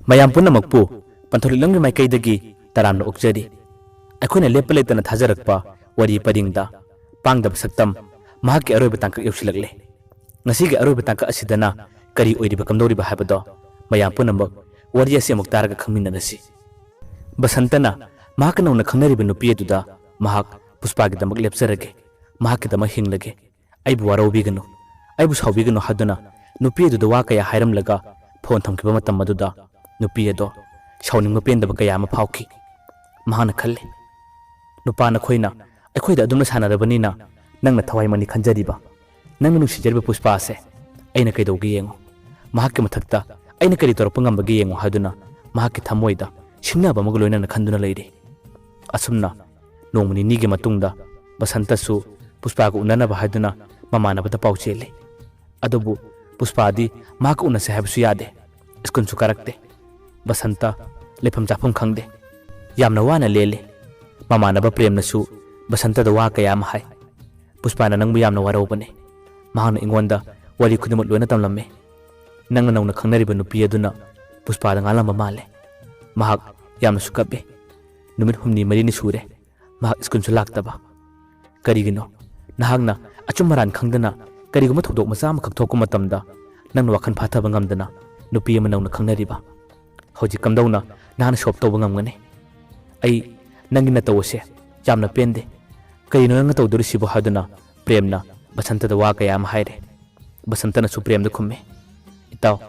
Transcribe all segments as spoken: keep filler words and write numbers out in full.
ꯃꯌꯥꯝ ꯄꯨꯝꯅꯃꯛꯄꯨ ꯄꯟꯊꯧꯔꯤꯛꯂꯝꯒꯤ ꯃꯥꯏꯀꯩꯗꯒꯤ ꯇꯔꯥꯝꯅ ꯑꯣꯛꯆꯔꯤ꯫ ꯑꯩꯈꯣꯏꯅ ꯂꯦꯞꯄ ꯂꯩꯇꯅ ꯊꯥꯖꯔꯛꯄ ꯋꯥꯔꯤ ꯄꯔꯤꯡꯗ ꯄꯥꯡꯗꯕ ꯁꯛꯇꯝ ꯃꯍꯥꯛꯀꯤ ꯑꯔꯣꯏꯕ ꯇꯥꯡꯀꯛ ꯌꯧꯁꯤꯜꯂꯛꯂꯦ꯫ ꯉꯁꯤꯒꯤ ꯑꯔꯣꯏꯕ ꯇꯥꯡꯀꯛ ꯑꯁꯤꯗꯅ ꯀꯔꯤ ꯑꯣꯏꯔꯤꯕ ꯀꯝꯗꯧꯔꯤꯕ ꯍꯥꯏꯕꯗꯣ ꯃꯌꯥꯝ ꯄꯨꯝꯅꯃꯛ ꯋꯥꯔꯤ ꯑꯁꯤ ꯑꯃꯨꯛ ꯇꯥꯔꯒ ꯈꯪꯃꯤꯟꯅꯔꯁꯤ꯫ ꯕꯁꯟꯇꯅ ꯃꯍꯥꯛꯀ ꯅꯧꯅ ꯈꯪꯅꯔꯤꯕ ꯅꯨꯄꯤ ꯑꯗꯨꯗ ꯃꯍꯥꯛ ꯄꯨꯁꯄꯥꯒꯤꯗꯃꯛ ꯂꯦꯞꯆꯔꯒꯦ, ꯃꯍꯥꯛꯀꯤꯗꯃꯛ ꯍꯤꯡꯂꯒꯦ, ꯑꯩꯕꯨ ꯋꯥꯔꯧꯕꯤꯒꯅꯨ, ꯑꯩꯕꯨ ꯁꯥꯎꯕꯤꯒꯅꯨ ꯍꯥꯏꯗꯨꯅ ꯅꯨꯄꯤ ꯑꯗꯨꯗ ꯋꯥ ꯀꯌꯥ ꯍꯥꯏꯔꯝꯂꯒ ꯐꯣꯟ ꯊꯝꯈꯤꯕ ꯃꯇꯝ ꯑꯗꯨꯗ ꯅꯨꯄꯤ ꯑꯗꯣ ꯁꯥꯎꯅꯤꯡꯕ ꯄꯦꯟꯗꯕ ꯀꯌꯥ ꯑꯃ ꯐꯥꯎꯈꯤ꯫ ꯃꯍꯥꯛꯅ ꯈꯜꯂꯤ, "ꯅꯨꯄꯥ ꯅꯈꯣꯏꯅ ꯑꯩꯈꯣꯏꯗ ꯑꯗꯨꯝꯅ ꯁꯥꯟꯅꯔꯕꯅꯤꯅ ꯅꯪꯅ ꯊꯋꯥꯏꯃꯛꯅꯤ ꯈꯟꯖꯔꯤꯕ, ꯅꯪꯅ ꯅꯨꯡꯁꯤꯖꯔꯤꯕ ꯄꯨꯁꯄꯥ ꯑꯁꯦ ꯑꯩꯅ ꯀꯩꯗꯧꯒꯦ ꯌꯦꯡꯉꯨ, ꯃꯍꯥꯛꯀꯤ ꯃꯊꯛꯇ ꯑꯩꯅ ꯀꯔꯤ ꯇꯧꯔꯛꯄ ꯉꯝꯕꯒꯦ ꯌꯦꯡꯉꯨ" ꯍꯥꯏꯗꯨꯅ ꯃꯍꯥꯛꯀꯤ ꯊꯃꯣꯏꯗ ꯁꯤꯡꯅꯕ ꯑꯃꯒ ꯂꯣꯏꯅꯅ ꯈꯟꯗꯨꯅ ꯂꯩꯔꯤ꯫ ꯑꯁꯨꯝꯅ ꯅꯣꯡꯃ ꯅꯤꯅꯤꯒꯤ ꯃꯇꯨꯡꯗ ꯕꯁꯟꯇꯁꯨ ꯄꯨꯁꯄꯥꯒ ꯎꯅꯅꯕ ꯍꯥꯏꯗꯨꯅ ꯃꯃꯥꯟꯅꯕꯗ ꯄꯥꯎ ꯆꯦꯜꯂꯤ꯫ ꯑꯗꯨꯕꯨ ꯄꯨꯁꯄꯥꯗꯤ ꯃꯍꯥꯛꯀ ꯎꯅꯁꯦ ꯍꯥꯏꯕꯁꯨ ꯌꯥꯗꯦ, ꯁ꯭ꯀꯨꯜꯁꯨ ꯀꯥꯔꯛꯇꯦ꯫ ꯕꯁꯟꯇ ꯂꯩꯐꯝ ꯆꯥꯐꯝ ꯈꯪꯗꯦ, ꯌꯥꯝꯅ ꯋꯥꯅ ꯂꯦꯜꯂꯤ꯫ ꯃꯃꯥꯟꯅꯕ ꯄ꯭ꯔꯦꯝꯅꯁꯨ ꯕꯁꯟꯇꯗ ꯋꯥ ꯀꯌꯥ ꯑꯃ ꯍꯥꯏ꯫ "ꯄꯨꯁꯄꯥꯅ ꯅꯪꯕꯨ ꯌꯥꯝꯅ ꯋꯥꯔꯧꯕꯅꯤ, ꯃꯍꯥꯛꯅ ꯑꯩꯉꯣꯟꯗ ꯋꯥꯔꯤ ꯈꯨꯗꯤꯡꯃꯛ ꯂꯣꯏꯅ ꯇꯝꯂꯝꯃꯤ꯫ ꯅꯪꯅ ꯅꯧꯅ ꯈꯪꯅꯔꯤꯕ ꯅꯨꯄꯤ ꯑꯗꯨꯅ ꯄꯨꯁꯄꯥꯗ ꯉꯥꯡꯂꯝꯕ ꯃꯥꯜꯂꯦ꯫ ꯃꯍꯥꯛ ꯌꯥꯝꯅꯁꯨ ꯀꯞꯄꯤ꯫ ꯅꯨꯃꯤꯠ ꯍꯨꯝꯅꯤ ꯃꯔꯤꯅꯤ ꯁꯨꯔꯦ ꯃꯍꯥꯛ ꯁ꯭ꯀꯨꯜꯁꯨ ꯂꯥꯛꯇꯕ꯫ ꯀꯔꯤꯒꯤꯅꯣ ꯅꯍꯥꯛꯅ ꯑꯆꯨꯝ ꯑꯔꯥꯟ ꯈꯪꯗꯅ ꯀꯔꯤꯒꯨꯝꯕ ꯊꯧꯗꯣꯛ ꯃꯆꯥ ꯑꯃꯈꯛ ꯊꯣꯛꯄ ꯃꯇꯝꯗ ꯅꯪꯅ ꯋꯥꯈꯜ ꯐꯥꯊꯕ ꯉꯝꯗꯅ ꯅꯨꯄꯤ ꯑꯃ ꯅꯧꯅ ꯈꯪꯅꯔꯤꯕ? ꯍꯧꯖꯤꯛ ꯀꯝꯗꯧꯅ ꯅꯍꯥꯛꯅ ꯁꯣꯞ ꯇꯧꯕ ꯉꯝꯒꯅꯤ? ꯑꯩ ꯅꯪꯒꯤ ꯅꯇꯧ ꯑꯁꯦ ꯌꯥꯝꯅ ꯄꯦꯟꯗꯦ꯫ ꯀꯔꯤꯅꯣ ꯅꯪꯅ ꯇꯧꯗꯣꯔꯤꯁꯤꯕꯣ?" ꯍꯥꯏꯗꯨꯅ ꯄ꯭ꯔꯦꯝꯅ ꯕꯁꯟꯇꯗ ꯋꯥ ꯀꯌꯥ ꯑꯃ ꯍꯥꯏꯔꯦ꯫ ꯕꯁꯟꯇꯅꯁꯨ ꯄ꯭ꯔꯦꯝꯗ ꯈꯨꯝꯃꯤ, "ꯏꯇꯥꯎ,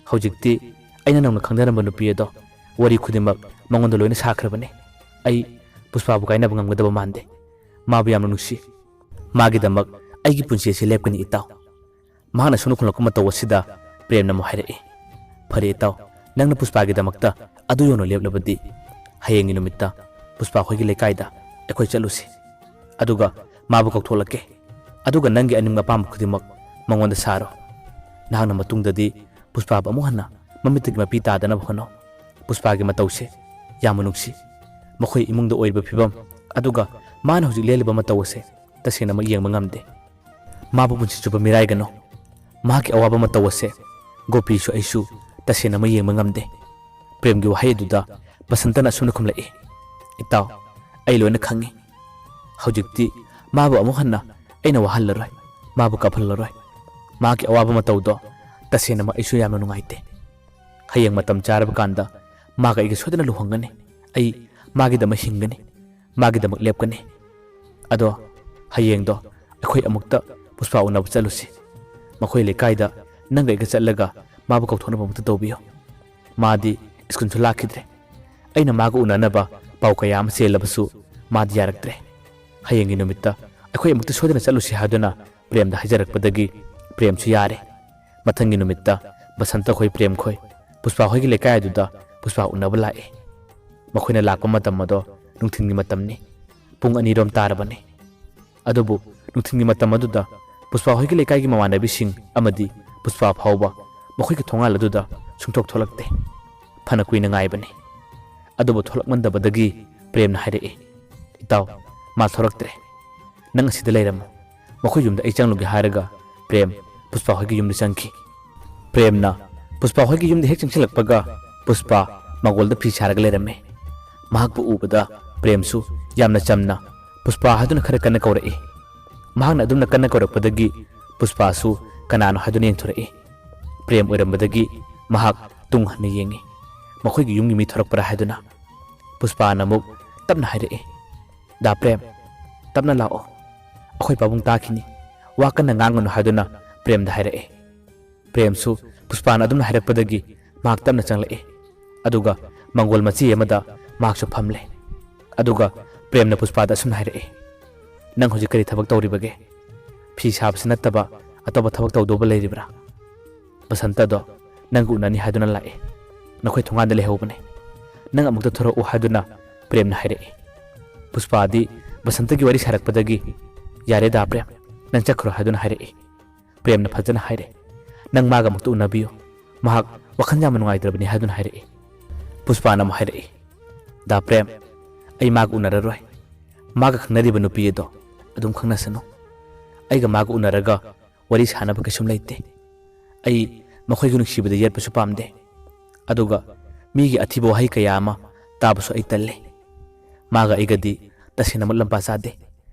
ꯍꯧꯖꯤꯛꯇꯤ ꯑꯩꯅ ꯅꯧꯅ ꯈꯪꯅꯔꯝꯕ ꯅꯨꯄꯤ ꯑꯗꯣ ꯋꯥꯔꯤ ꯈꯨꯗꯤꯡꯃꯛ ꯃꯉꯣꯟꯗ ꯂꯣꯏꯅ ꯁꯥꯈ꯭ꯔꯕꯅꯤ꯫ ꯑꯩ ꯄꯨꯁꯄꯥꯕꯨ ꯀꯥꯏꯅꯕ ꯉꯝꯒꯗꯕ ꯃꯥꯟꯗꯦ꯫ ꯃꯥꯕꯨ ꯌꯥꯝꯅ ꯅꯨꯡꯁꯤ꯫ ꯃꯥꯒꯤꯗꯃꯛ ꯑꯩꯒꯤ ꯄꯨꯟꯁꯤ ꯑꯁꯤ ꯂꯦꯞꯀꯅꯤ ꯏꯇꯥꯎ꯫" ꯃꯍꯥꯛꯅ ꯁꯨꯝꯅ ꯈꯨꯝꯂꯛꯄ ꯃꯇꯧ ꯑꯁꯤꯗ ꯄ꯭ꯔꯦꯝꯅ ꯑꯃꯨꯛ ꯍꯥꯏꯔꯛꯏ, "ꯐꯔꯦ ꯏꯇꯥꯎ, ꯅꯪꯅ ꯄꯨꯁꯄꯥꯒꯤꯗꯃꯛꯇ ꯑꯗꯨ ꯌꯧꯅ ꯂꯦꯞꯂꯕꯗꯤ ꯍꯌꯦꯡꯒꯤ ꯅꯨꯃꯤꯠꯇ ꯄꯨꯁꯄꯥ ꯈꯣꯏꯒꯤ ꯂꯩꯀꯥꯏꯗ ꯑꯩꯈꯣꯏ ꯆꯠꯂꯨꯁꯤ꯫ ꯑꯗꯨꯒ ꯃꯥꯕꯨ ꯀꯧꯊꯣꯛꯂꯛꯀꯦ꯫ ꯑꯗꯨꯒ ꯅꯪꯒꯤ ꯑꯅꯤꯡꯕ ꯑꯄꯥꯝꯕ ꯈꯨꯗꯤꯡꯃꯛ ꯃꯉꯣꯟꯗ ꯁꯥꯔꯣ꯫ ꯅꯍꯥꯛꯅ ꯃꯇꯨꯡꯗꯗꯤ ꯄꯨꯁꯄꯥꯕꯨ ꯑꯃꯨꯛ ꯍꯟꯅ ꯃꯃꯤꯠꯇꯒꯤ ꯃꯄꯤ ꯇꯥꯗꯅꯕ ꯍꯣꯠꯅꯧ꯫ ꯄꯨꯁꯄꯥꯒꯤ ꯃꯇꯧꯁꯦ ꯌꯥꯝꯅ ꯅꯨꯡꯁꯤ꯫ ꯃꯈꯣꯏ ꯏꯃꯨꯡꯗ ꯑꯣꯏꯔꯤꯕ ꯐꯤꯕꯝ, ꯑꯗꯨꯒ ꯃꯥꯅ ꯍꯧꯖꯤꯛ ꯂꯦꯜꯂꯤꯕ ꯃꯇꯧ ꯑꯁꯦ ꯇꯁꯦꯡꯅꯃꯛ ꯌꯦꯡꯕ ꯉꯝꯗꯦ꯫ ꯃꯥꯕꯨ ꯄꯨꯟꯁꯤ ꯆꯨꯞꯄ ꯃꯤꯔꯥꯏꯒꯅꯨ꯫ ꯃꯍꯥꯛꯀꯤ ꯑꯋꯥꯕ ꯃꯇꯧ ꯑꯁꯦ ꯒꯣꯄꯤꯁꯨ ꯑꯩꯁꯨ ꯇꯁꯦꯡꯅꯃꯛ ꯌꯦꯡꯕ ꯉꯝꯗꯦ꯫ ꯄ꯭ꯔꯦꯝꯒꯤ ꯋꯥꯍꯩ ꯑꯗꯨꯗ ꯕꯁꯟꯇꯅ ꯑꯁꯨꯝꯅ ꯈꯨꯝꯂꯛꯏ, "ꯏꯇꯥꯎ, ꯑꯩ ꯂꯣꯏꯅ ꯈꯪꯏ꯫ ꯍꯧꯖꯤꯛꯇꯤ ꯃꯥꯕꯨ ꯑꯃꯨꯛ ꯍꯟꯅ ꯑꯩꯅ ꯋꯥꯍꯜꯂꯔꯣꯏ, ꯃꯥꯕꯨ ꯀꯥꯞꯍꯜꯂꯔꯣꯏ꯫ ꯃꯥꯒꯤ ꯑꯋꯥꯕ ꯃꯇꯧꯗꯣ ꯇꯁꯦꯡꯅꯃꯛ ꯑꯩꯁꯨ ꯌꯥꯝꯅ ꯅꯨꯡꯉꯥꯏꯇꯦ꯫ ꯍꯌꯦꯡ ꯃꯇꯝ ꯆꯥꯔꯕ ꯀꯥꯟꯗ ꯃꯥꯒ ꯑꯩꯒ ꯁꯣꯏꯗꯅ ꯂꯨꯍꯣꯡꯒꯅꯤ꯫ ꯑꯩ ꯃꯥꯒꯤꯗꯃꯛ ꯍꯤꯡꯒꯅꯤ, ꯃꯥꯒꯤꯗꯃꯛ ꯂꯦꯞꯀꯅꯤ꯫ ꯑꯗꯣ ꯍꯌꯦꯡꯗꯣ ꯑꯩꯈꯣꯏ ꯑꯃꯨꯛꯇ ꯄꯨꯁꯄꯥ ꯎꯅꯕ ꯆꯠꯂꯨꯁꯤ꯫ ꯃꯈꯣꯏ ꯂꯩꯀꯥꯏꯗ ꯅꯪꯒ ꯑꯩꯒ ꯆꯠꯂꯒ ꯃꯥꯕꯨ ꯀꯧꯊꯣꯛꯅꯕ ꯑꯃꯨꯛꯇ ꯇꯧꯕꯤꯌꯨ꯫ ꯃꯥꯗꯤ ꯁ꯭ꯀꯨꯜꯁꯨ ꯂꯥꯛꯈꯤꯗ꯭ꯔꯦ꯫ ꯑꯩꯅ ꯃꯥꯒ ꯎꯅꯅꯕ ꯄꯥꯎ ꯀꯌꯥ ꯑꯃ ꯆꯦꯜꯂꯕꯁꯨ ꯃꯥꯗꯤ ꯌꯥꯔꯛꯇ꯭ꯔꯦ꯫ ꯍꯌꯦꯡꯒꯤ ꯅꯨꯃꯤꯠꯇ ꯑꯩꯈꯣꯏ ꯑꯃꯨꯛꯇ ꯁꯣꯏꯗꯅ ꯆꯠꯂꯨꯁꯤ" ꯍꯥꯏꯗꯨꯅ ꯄ꯭ꯔꯦꯝꯗ ꯍꯥꯏꯖꯔꯛꯄꯗꯒꯤ ꯄ꯭ꯔꯦꯝꯁꯨ ꯌꯥꯔꯦ꯫ ꯃꯊꯪꯒꯤ ꯅꯨꯃꯤꯠꯇ ꯕꯁꯟꯇ ꯈꯣꯏ, ꯄ꯭ꯔꯦꯝ ꯈꯣꯏ ꯄꯨꯁꯄꯥ ꯍꯣꯏꯒꯤ ꯂꯩꯀꯥꯏ ꯑꯗꯨꯗ ꯄꯨꯁꯄꯥ ꯎꯅꯕ ꯂꯥꯛꯑꯦ꯫ ꯃꯈꯣꯏꯅ ꯂꯥꯛꯄ ꯃꯇꯝ ꯑꯗꯣ ꯅꯨꯡꯊꯤꯜꯒꯤ ꯃꯇꯝꯅꯤ꯫ ꯄꯨꯡ ꯑꯅꯤꯔꯣꯝ ꯇꯥꯔꯕꯅꯤ꯫ ꯑꯗꯨꯕꯨ ꯅꯨꯡꯊꯤꯜꯒꯤ ꯃꯇꯝ ꯑꯗꯨꯗ ꯄꯨꯁꯄꯥ ꯍꯣꯏꯒꯤ ꯂꯩꯀꯥꯏꯒꯤ ꯃꯃꯥꯟꯅꯕꯤꯁꯤꯡ ꯑꯃꯗꯤ ꯄꯨꯁꯄꯥ ꯐꯥꯎꯕ ꯃꯈꯣꯏꯒꯤ ꯊꯣꯡꯒꯥꯜ ꯑꯗꯨꯗ ꯁꯨꯡꯊꯣꯛ ꯊꯣꯛꯂꯛꯇꯦ꯫ ꯐꯅ ꯀꯨꯏꯅ ꯉꯥꯏꯕꯅꯤ꯫ ꯑꯗꯨꯕꯨ ꯊꯣꯛꯂꯛꯃꯟꯗꯕꯗꯒꯤ ꯄ꯭ꯔꯦꯝꯅ ꯍꯥꯏꯔꯛꯏ, "ꯏꯇꯥꯎ, ꯃꯥ ꯊꯣꯛꯂꯛꯇ꯭ꯔꯦ꯫ ꯅꯪ ꯑꯁꯤꯗ ꯂꯩꯔꯝꯃꯨ꯫ ꯃꯈꯣꯏ ꯌꯨꯝꯗ ꯑꯩ ꯆꯪꯂꯨꯒꯦ" ꯍꯥꯏꯔꯒ ꯄ꯭ꯔꯦꯝ ꯄꯨꯁꯄꯥ ꯍꯣꯏꯒꯤ ꯌꯨꯝꯗ ꯆꯪꯈꯤ꯫ ꯄ꯭ꯔꯦꯝꯅ ꯄꯨꯁꯄꯥ ꯍꯣꯏꯒꯤ ꯌꯨꯝꯗ ꯍꯦꯛ ꯆꯪꯁꯤꯜꯂꯛꯄꯒ ꯄꯨꯁꯄꯥ ꯃꯥꯡꯒꯣꯜꯗ ꯐꯤ ꯁꯥꯔꯒ ꯂꯩꯔꯝꯃꯤ꯫ ꯃꯍꯥꯛꯄꯨ ꯎꯕꯗ ꯄ꯭ꯔꯦꯝꯁꯨ ꯌꯥꯝꯅ ꯆꯝꯅ "ꯄꯨꯁꯄꯥ" ꯍꯥꯏꯗꯨꯅ ꯈꯔ ꯀꯟꯅ ꯀꯧꯔꯛꯏ꯫ ꯃꯍꯥꯛꯅ ꯑꯗꯨꯝꯅ ꯀꯟꯅ ꯀꯧꯔꯛꯄꯗꯒꯤ ꯄꯨꯁꯄꯥꯁꯨ ꯀꯅꯥꯅꯣ ꯍꯥꯏꯗꯨꯅ ꯌꯦꯡꯊꯣꯔꯛꯏ꯫ ꯄ꯭ꯔꯦꯝ ꯑꯣꯏꯔꯝꯕꯗꯒꯤ ꯃꯍꯥꯛ ꯇꯨꯡ ꯍꯟꯅ ꯌꯦꯡꯉꯤ꯫ ꯃꯈꯣꯏꯒꯤ ꯌꯨꯝꯒꯤ ꯃꯤ ꯊꯣꯔꯛꯄ꯭ꯔꯥ ꯍꯥꯏꯗꯨꯅ꯫ ꯄꯨꯁꯄꯥꯅ ꯑꯃꯨꯛ ꯇꯞꯅ ꯍꯥꯏꯔꯛꯏ, "ꯗꯥ ꯄ꯭ꯔꯦꯝ, ꯇꯞꯅ ꯂꯥꯛꯑꯣ꯫ ꯑꯩꯈꯣꯏ ꯄꯥꯕꯨꯡ ꯇꯥꯈꯤꯅꯤ꯫ ꯋꯥ ꯀꯟꯅ ꯉꯥꯡꯒꯅꯨ" ꯍꯥꯏꯗꯨꯅ ꯄ꯭ꯔꯦꯝꯗ ꯍꯥꯏꯔꯛꯏ꯫ ꯄ꯭ꯔꯦꯝꯁꯨ ꯄꯨꯁꯄꯥꯅ ꯑꯗꯨꯝꯅ ꯍꯥꯏꯔꯛꯄꯗꯒꯤ ꯃꯍꯥꯛ ꯇꯞꯅ ꯆꯪꯂꯛꯏ꯫ ꯑꯗꯨꯒ ꯃꯪꯒꯣꯜ ꯃꯆꯤ ꯑꯃꯗ ꯃꯍꯥꯛꯁꯨ ꯐꯝꯂꯦ꯫ ꯑꯗꯨꯒ ꯄ꯭ꯔꯦꯝꯅ ꯄꯨꯁꯄꯥꯗ ꯑꯁꯨꯝꯅ ꯍꯥꯏꯔꯛꯏ, "ꯅꯪ ꯍꯧꯖꯤꯛ ꯀꯔꯤ ꯊꯕꯛ ꯇꯧꯔꯤꯕꯒꯦ? ꯐꯤ ꯁꯥꯕꯁꯤ ꯅꯠꯇꯕ ꯑꯇꯣꯞꯄ ꯊꯕꯛ ꯇꯧꯗꯧꯕ ꯂꯩꯔꯤꯕ꯭ꯔꯥ?" "ꯕꯁꯟꯇꯗꯣ ꯅꯪꯒ ꯎꯅꯅꯤ ꯍꯥꯏꯗꯨꯅ ꯂꯥꯛꯑꯦ꯫ ꯅꯈꯣꯏ ꯊꯣꯡꯒꯥꯟꯗ ꯂꯩꯍꯧꯕꯅꯦ꯫ ꯅꯪ ꯑꯃꯨꯛꯇ ꯊꯣꯔꯛꯎ" ꯍꯥꯏꯗꯨꯅ ꯄ꯭ꯔꯦꯝꯅ ꯍꯥꯏꯔꯛꯏ꯫ ꯄꯨꯁꯄꯥꯗꯤ ꯕꯁꯟꯇꯒꯤ ꯋꯥꯔꯤ ꯁꯥꯔꯛꯄꯗꯒꯤ, "ꯌꯥꯔꯦ ꯗꯥ ꯄ꯭ꯔꯦꯝ, ꯅꯪ ꯆꯠꯈ꯭ꯔꯣ" ꯍꯥꯏꯗꯨꯅ ꯍꯥꯏꯔꯛꯏ꯫ ꯄ꯭ꯔꯦꯝꯅ ꯐꯖꯅ ꯍꯥꯏꯔꯦ, "ꯅꯪ ꯃꯥꯒ ꯑꯃꯨꯛꯇ ꯎꯅꯕꯤꯌꯨ꯫ ꯃꯍꯥꯛ ꯋꯥꯈꯜ ꯌꯥꯝꯅ ꯅꯨꯡꯉꯥꯏꯇ꯭ꯔꯕꯅꯤ" ꯍꯥꯏꯗꯨꯅ ꯍꯥꯏꯔꯛꯏ꯫ ꯄꯨꯁꯄꯥꯅ ꯑꯃꯨꯛ ꯍꯥꯏꯔꯛꯏ, "ꯗꯥ ꯄ꯭ꯔꯦꯝ, ꯑꯩ ꯃꯥꯒ ꯎꯅꯔꯔꯣꯏ꯫ ꯃꯥꯒ ꯈꯪꯅꯔꯤꯕ ꯅꯨꯄꯤ ꯑꯗꯣ ꯑꯗꯨꯝ ꯈꯪꯅꯁꯅꯨ꯫ ꯑꯩꯒ ꯃꯥꯒ ꯎꯅꯔꯒ ꯋꯥꯔꯤ ꯁꯥꯅꯕ ꯀꯩꯁꯨꯝ ꯂꯩꯇꯦ꯫ ꯑꯩ ꯃꯈꯣꯏꯒꯤ ꯅꯨꯡꯁꯤꯕꯗ ꯌꯦꯠꯄꯁꯨ ꯄꯥꯝꯗꯦ꯫ ꯑꯗꯨꯒ ꯃꯤꯒꯤ ꯑꯊꯤꯕ ꯋꯥꯍꯩ ꯀꯌꯥ ꯑꯃ ꯇꯥꯕꯁꯨ ꯑꯩ ꯇꯜꯂꯦ꯫ ꯃꯥꯒ ꯑꯩꯒꯗꯤ ꯇꯁꯦꯡꯅꯃꯛ ꯂꯝꯄꯥ ꯆꯥꯗꯦ꯫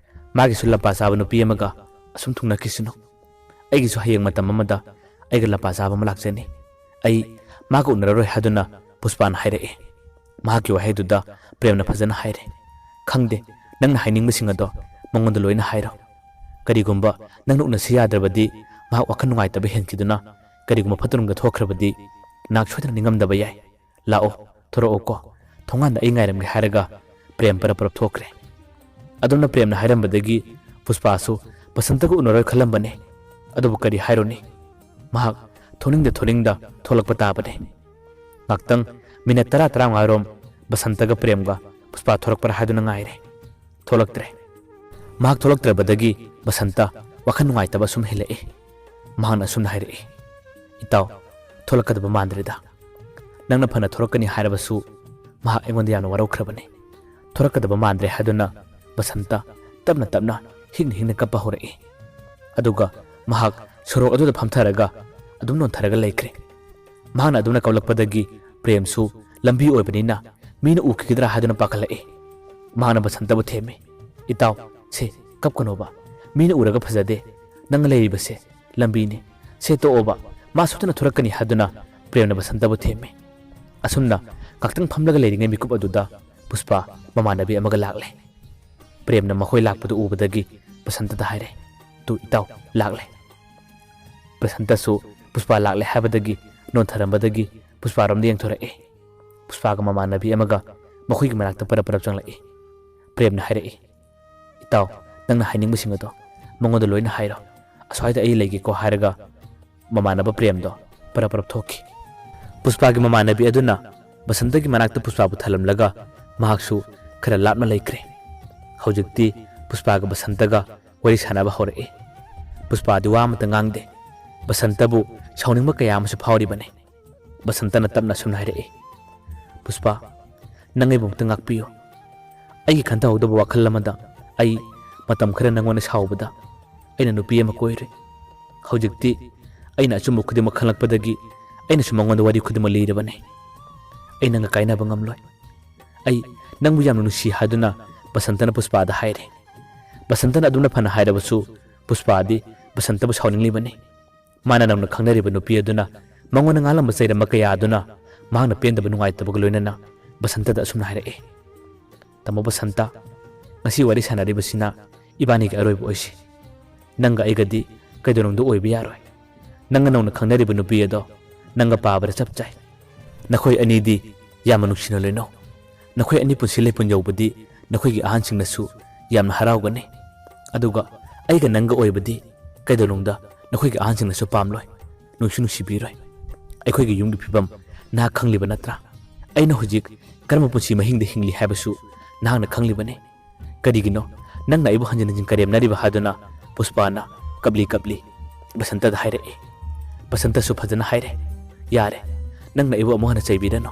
ꯃꯥꯒꯤꯁꯨ ꯂꯝꯄꯥ ꯆꯥꯕ ꯅꯨꯄꯤ ꯑꯃꯒ ꯑꯁꯨꯝ ꯊꯨꯡꯅꯈꯤꯁꯅꯨ꯫ ꯑꯩꯒꯤꯁꯨ ꯍꯌꯦꯡ ꯃꯇꯝ ꯑꯃꯗ ꯑꯩꯒ ꯂꯝꯄꯥ ꯆꯥꯕ ꯑꯃ ꯂꯥꯛꯆꯅꯤ꯫ ꯑꯩ ꯃꯥꯒ ꯎꯅꯔꯔꯣꯏ ꯍꯥꯏꯗꯨꯅ ꯄꯨꯁꯄꯥꯅ ꯍꯥꯏꯔꯛꯑꯦ꯫ ꯃꯍꯥꯛꯀꯤ ꯋꯥꯍꯩꯗꯨꯗ ꯄ꯭ꯔꯦꯝꯅ ꯐꯖꯅ ꯍꯥꯏꯔꯦ꯫ "ꯈꯪꯗꯦ, ꯅꯪꯅ ꯍꯥꯏꯅꯤꯡꯕꯁꯤꯡ ꯑꯗꯣ ꯃꯉꯣꯟꯗ ꯂꯣꯏꯅ ꯍꯥꯏꯔꯣ꯫ ꯀꯔꯤꯒꯨꯝꯕ ꯅꯪꯅ ꯎꯅꯁꯤ ꯌꯥꯗ꯭ꯔꯕꯗꯤ ꯃꯍꯥꯛ ꯋꯥꯈꯜ ꯅꯨꯡꯉꯥꯏꯇꯕ ꯍꯦꯟꯈꯤꯗꯨꯅ ꯀꯔꯤꯒꯨꯝꯕ ꯐꯠꯇ ꯅꯨꯡꯗ ꯊꯣꯛꯈ꯭ꯔꯕꯗꯤ ꯅꯍꯥꯛ ꯁꯣꯏꯗꯅ ꯅꯤꯡꯉꯝꯗꯕ ꯌꯥꯏ꯫ ꯂꯥꯛꯑꯣ, ꯊꯣꯔꯛꯑꯣꯀꯣ, ꯊꯣꯡꯒꯥꯟꯗ ꯑꯩ ꯉꯥꯏꯔꯝꯒꯦ" ꯍꯥꯏꯔꯒ ꯄ꯭ꯔꯦꯝ ꯄꯔꯞ ꯄꯔꯞ ꯊꯣꯛꯈ꯭ꯔꯦ꯫ ꯑꯗꯨꯝꯅ ꯄ꯭ꯔꯦꯝꯅ ꯍꯥꯏꯔꯝꯕꯗꯒꯤ ꯄꯨꯁꯄꯥꯁꯨ ꯕꯁꯟꯇꯒ ꯎꯅꯔꯣꯏ ꯈꯜꯂꯝꯕꯅꯦ꯫ ꯑꯗꯨꯕꯨ ꯀꯔꯤ ꯍꯥꯏꯔꯨꯅꯤ? ꯃꯍꯥꯛ ꯊꯣꯛꯅꯤꯡꯗ ꯊꯣꯛꯅꯤꯡꯗ ꯊꯣꯛꯂꯛꯄ ꯇꯥꯕꯅꯦ꯫ ꯉꯥꯛꯇꯪ, ꯃꯤꯅꯠ ꯇꯔꯥ ꯇꯔꯥꯃꯉꯥꯔꯣꯝ ꯕꯁꯟꯇꯒ ꯄ꯭ꯔꯦꯝꯒ ꯄꯨꯁꯄꯥ ꯊꯣꯔꯛꯄ꯭ꯔꯥ ꯍꯥꯏꯗꯨꯅ ꯉꯥꯏꯔꯦ꯫ ꯊꯣꯛꯂꯛꯇ꯭ꯔꯦ꯫ ꯃꯍꯥꯛ ꯊꯣꯛꯂꯛꯇ꯭ꯔꯕꯗꯒꯤ ꯕꯁꯟꯇ ꯋꯥꯈꯜ ꯅꯨꯡꯉꯥꯏꯇꯕ ꯁꯨꯝ ꯍꯦꯜꯂꯛꯏ꯫ ꯃꯍꯥꯛꯅ ꯑꯁꯨꯝꯅ ꯍꯥꯏꯔꯛꯏ, "ꯏꯇꯥꯎ, ꯊꯣꯛꯂꯛꯀꯗꯕ ꯃꯥꯟꯗ꯭ꯔꯦꯗ꯫ ꯅꯪꯅ ꯐꯅ ꯊꯣꯔꯛꯀꯅꯤ ꯍꯥꯏꯔꯕꯁꯨ ꯃꯍꯥꯛ ꯑꯩꯉꯣꯟꯗ ꯌꯥꯝꯅ ꯋꯥꯔꯧꯈ꯭ꯔꯕꯅꯤ꯫ ꯊꯣꯔꯛꯀꯗꯕ ꯃꯥꯟꯗ꯭ꯔꯦ" ꯍꯥꯏꯗꯨꯅ ꯕꯁꯟꯇ ꯇꯞꯅ ꯇꯞꯅ ꯍꯤꯡꯅ ꯍꯤꯡꯅ ꯀꯞꯄ ꯍꯧꯔꯛꯏ꯫ ꯑꯗꯨꯒ ꯃꯍꯥꯛ ꯁꯣꯔꯣꯛ ꯑꯗꯨꯗ ꯐꯝꯊꯔꯒ ꯑꯗꯨꯝ ꯅꯣꯟꯊꯔꯒ ꯂꯩꯈ꯭ꯔꯦ꯫ ꯃꯍꯥꯛꯅ ꯑꯗꯨꯝꯅ ꯀꯞꯂꯛꯄꯗꯒꯤ ꯄ꯭ꯔꯦꯝꯁꯨ ꯂꯝꯕꯤ ꯑꯣꯏꯕꯅꯤꯅ ꯃꯤꯅ ꯎꯈꯤꯒꯗ꯭ꯔꯥ ꯍꯥꯏꯗꯨꯅ ꯄꯥꯈꯠꯂꯛꯏ꯫ ꯃꯍꯥꯛꯅ ꯕꯁꯟꯇꯕꯨ ꯊꯦꯝꯃꯤ, "ꯏꯇꯥꯎ, ꯁꯦ, ꯀꯞꯀꯅꯣꯕ꯫ ꯃꯤꯅ ꯎꯔꯒ ꯐꯖꯗꯦ꯫ ꯅꯪ ꯂꯩꯔꯤꯕꯁꯦ ꯂꯝꯕꯤꯅꯤ꯫ ꯁꯦ, ꯇꯣꯛꯑꯣꯕ꯫ ꯃꯥ ꯁꯣꯏꯗꯅ ꯊꯣꯔꯛꯀꯅꯤ" ꯍꯥꯏꯗꯨꯅ ꯄ꯭ꯔꯦꯝꯅ ꯕꯁꯟꯇꯕꯨ ꯊꯦꯝꯃꯤ꯫ ꯑꯁꯨꯝꯅ ꯉꯥꯛꯇꯪ ꯐꯝꯂꯒ ꯂꯩꯔꯤꯉꯩ ꯃꯤꯀꯨꯞ ꯑꯗꯨꯗ ꯄꯨꯁꯄꯥ ꯃꯃꯥꯟꯅꯕꯤ ꯑꯃꯒ ꯂꯥꯛꯂꯦ꯫ ꯄ꯭ꯔꯦꯝꯅ ꯃꯈꯣꯏ ꯂꯥꯛꯄꯗꯨ ꯎꯕꯗꯒꯤ ꯕꯁꯟꯇꯗ ꯍꯥꯏꯔꯦ, "ꯇꯨ ꯏꯇꯥꯎ, ꯂꯥꯛꯂꯦ"꯫ ꯕꯁꯟꯇꯁꯨ ꯄꯨꯁꯄꯥ ꯂꯥꯛꯂꯦ ꯍꯥꯏꯕꯗꯒꯤ ꯅꯣꯟꯊꯔꯝꯕꯗꯒꯤ ꯄꯨꯁꯄꯥꯔꯣꯝꯗ ꯌꯦꯡꯊꯣꯔꯛꯏ꯫ ꯄꯨꯁꯄꯥꯒ ꯃꯃꯥꯟꯅꯕꯤ ꯑꯃꯒ ꯃꯈꯣꯏꯒꯤ ꯃꯅꯥꯛꯇ ꯄꯔꯞ ꯄꯔꯞ ꯆꯪꯂꯛꯏ꯫ ꯄ꯭ꯔꯦꯝꯅ ꯍꯥꯏꯔꯛꯏ, "ꯏꯇꯥꯎ, ꯅꯪꯅ ꯍꯥꯏꯅꯤꯡꯕꯁꯤꯡ ꯑꯗꯣ ꯃꯉꯣꯟꯗ ꯂꯣꯏꯅ ꯍꯥꯏꯔꯣ꯫ ꯑꯁ꯭ꯋꯥꯏꯗ ꯑꯩ ꯂꯩꯒꯦꯀꯣ" ꯍꯥꯏꯔꯒ ꯃꯃꯥꯟꯅꯕ ꯄ꯭ꯔꯦꯝꯗꯣ ꯄꯔꯞ ꯄꯔꯞ ꯊꯣꯛꯈꯤ꯫ ꯄꯨꯁꯄꯥꯒꯤ ꯃꯃꯥꯟꯅꯕꯤ ꯑꯗꯨꯅ ꯕꯁꯟꯇꯒꯤ ꯃꯅꯥꯛꯇ ꯄꯨꯁꯄꯥꯕꯨ ꯊꯜꯂꯝꯂꯒ ꯃꯍꯥꯛꯁꯨ ꯈꯔ ꯂꯥꯞꯅ ꯂꯩꯈ꯭ꯔꯦ꯫ ꯍꯧꯖꯤꯛꯇꯤ ꯄꯨꯁꯄꯥꯒ ꯕꯁꯟꯇꯒ ꯋꯥꯔꯤ ꯁꯥꯟꯅꯕ ꯍꯧꯔꯛꯏ꯫ ꯄꯨꯁꯄꯥꯗꯤ ꯋꯥ ꯑꯃꯠꯇ ꯉꯥꯡꯗꯦ꯫ ꯕꯁꯟꯇꯕꯨ ꯁꯥꯎꯅꯤꯡꯕ ꯀꯌꯥ ꯑꯃꯁꯨ ꯐꯥꯎꯔꯤꯕꯅꯤ꯫ ꯕꯁꯟꯇꯅ ꯇꯞꯅ ꯑꯁꯨꯝꯅ ꯍꯥꯏꯔꯛꯏ, "ꯄꯨꯁꯄꯥ, ꯅꯪ ꯑꯩꯕꯨ ꯑꯃꯨꯛꯇ ꯉꯥꯛꯄꯤꯌꯨ꯫ ꯑꯩꯒꯤ ꯈꯟꯊꯍꯧꯗꯕ ꯋꯥꯈꯜ ꯑꯃꯗ ꯑꯩ ꯃꯇꯝ ꯈꯔ ꯅꯪꯉꯣꯟꯗ ꯁꯥꯎꯕꯗ ꯑꯩꯅ ꯅꯨꯄꯤ ꯑꯃ ꯀꯣꯏꯔꯨꯏ꯫ ꯍꯧꯖꯤꯛꯇꯤ ꯑꯩꯅ ꯑꯆꯨꯝꯕ ꯈꯨꯗꯤꯡꯃꯛ ꯈꯪꯂꯛꯄꯗꯒꯤ ꯑꯩꯅꯁꯨ ꯃꯉꯣꯟꯗ ꯋꯥꯔꯤ ꯈꯨꯗꯤꯡꯃꯛ ꯂꯤꯔꯕꯅꯤ꯫ ꯑꯩ ꯅꯪꯒ ꯀꯥꯏꯅꯕ ꯉꯝꯂꯣꯏ꯫ ꯑꯩ ꯅꯪꯕꯨ ꯌꯥꯝꯅ ꯅꯨꯡꯁꯤ ꯍꯥꯏꯗꯨꯅ ꯕꯁꯟꯇꯅ ꯄꯨꯁꯄꯥꯗ ꯍꯥꯏꯔꯦ꯫ ꯕꯁꯟꯇꯅ ꯑꯗꯨꯝꯅ ꯐꯅ ꯍꯥꯏꯔꯕꯁꯨ ꯄꯨꯁꯄꯥꯗꯤ ꯕꯁꯟꯇꯕꯨ ꯁꯥꯎꯅꯤꯡꯂꯤꯕꯅꯤ꯫ ꯃꯥꯅ ꯅꯧꯅ ꯈꯪꯅꯔꯤꯕ ꯅꯨꯄꯤ ꯑꯗꯨꯅ ꯃꯉꯣꯟꯗ ꯉꯥꯡꯂꯝꯕ ꯆꯩꯔꯝꯕ ꯀꯌꯥ ꯑꯗꯨꯅ ꯃꯍꯥꯛꯅ ꯄꯦꯟꯗꯕ ꯅꯨꯡꯉꯥꯏꯇꯕꯒ ꯂꯣꯏꯅꯅ ꯕꯁꯟꯇꯗ ꯑꯁꯨꯝꯅ ꯍꯥꯏꯔꯛꯏ, "ꯇꯥꯃꯣ ꯕꯁꯟꯇ, ꯉꯁꯤ ꯋꯥꯔꯤ ꯁꯥꯟꯅꯔꯤꯕꯁꯤꯅ ꯏꯕꯥꯅꯤꯒꯤ ꯑꯔꯣꯏꯕ ꯑꯣꯏꯁꯤ꯫ ꯅꯪꯒ ꯑꯩꯒꯗꯤ ꯀꯩꯗꯧꯅꯨꯡꯗ ꯑꯣꯏꯕ ꯌꯥꯔꯣꯏ꯫ ꯅꯪꯒ ꯅꯧꯅ ꯈꯪꯅꯔꯤꯕ ꯅꯨꯄꯤ ꯑꯗꯣ ꯅꯪꯒ ꯄꯥꯕꯗ ꯆꯞ ꯆꯥꯏ꯫ ꯅꯈꯣꯏ ꯑꯅꯤꯗꯤ ꯌꯥꯝꯅ ꯅꯨꯡꯁꯤꯅ ꯂꯩꯅꯧ꯫ ꯅꯈꯣꯏ ꯑꯅꯤ ꯄꯨꯟꯁꯤ ꯂꯩꯄꯨꯟ ꯌꯧꯕꯗꯤ ꯅꯈꯣꯏꯒꯤ ꯑꯍꯟꯁꯤꯡꯅꯁꯨ ꯌꯥꯝꯅ ꯍꯔꯥꯎꯒꯅꯤ꯫ ꯑꯗꯨꯒ ꯑꯩꯒ ꯅꯪꯒ ꯑꯣꯏꯕꯗꯤ ꯀꯩꯗꯧꯅꯨꯡꯗ ꯅꯈꯣꯏꯒꯤ ꯑꯍꯟꯁꯤꯡꯅꯁꯨ ꯄꯥꯝꯂꯣꯏ, ꯅꯨꯡꯁꯨ ꯅꯨꯡꯁꯤꯕꯤꯔꯣꯏ꯫ ꯑꯩꯈꯣꯏꯒꯤ ꯌꯨꯝꯒꯤ ꯐꯤꯕꯝ ꯅꯍꯥꯛ ꯈꯪꯂꯤꯕ ꯅꯠꯇ꯭ꯔꯥ? ꯑꯩꯅ ꯍꯧꯖꯤꯛ ꯀꯔꯝꯕ ꯄꯨꯟꯁꯤ ꯃꯍꯤꯡꯗ ꯍꯤꯡꯂꯤ ꯍꯥꯏꯕꯁꯨ ꯅꯍꯥꯛꯅ ꯈꯪꯂꯤꯕꯅꯤ꯫ ꯀꯔꯤꯒꯤꯅꯣ ꯅꯪꯅ ꯑꯩꯕꯨ ꯍꯟꯖꯤꯟ ꯍꯟꯖꯤꯟ ꯀꯔꯦꯝꯅꯔꯤꯕ?" ꯍꯥꯏꯗꯨꯅ ꯄꯨꯁꯄꯥꯅ ꯀꯞꯂꯤ ꯀꯞꯂꯤ ꯕꯁꯟꯇꯗ ꯍꯥꯏꯔꯛꯏ꯫ ꯕꯁꯟꯇꯁꯨ ꯐꯖꯅ ꯍꯥꯏꯔꯦ, "ꯌꯥꯔꯦ, ꯅꯪꯅ ꯑꯩꯕꯨ ꯑꯃꯨꯛ ꯍꯟꯅ ꯆꯩꯕꯤꯔꯅꯨ꯫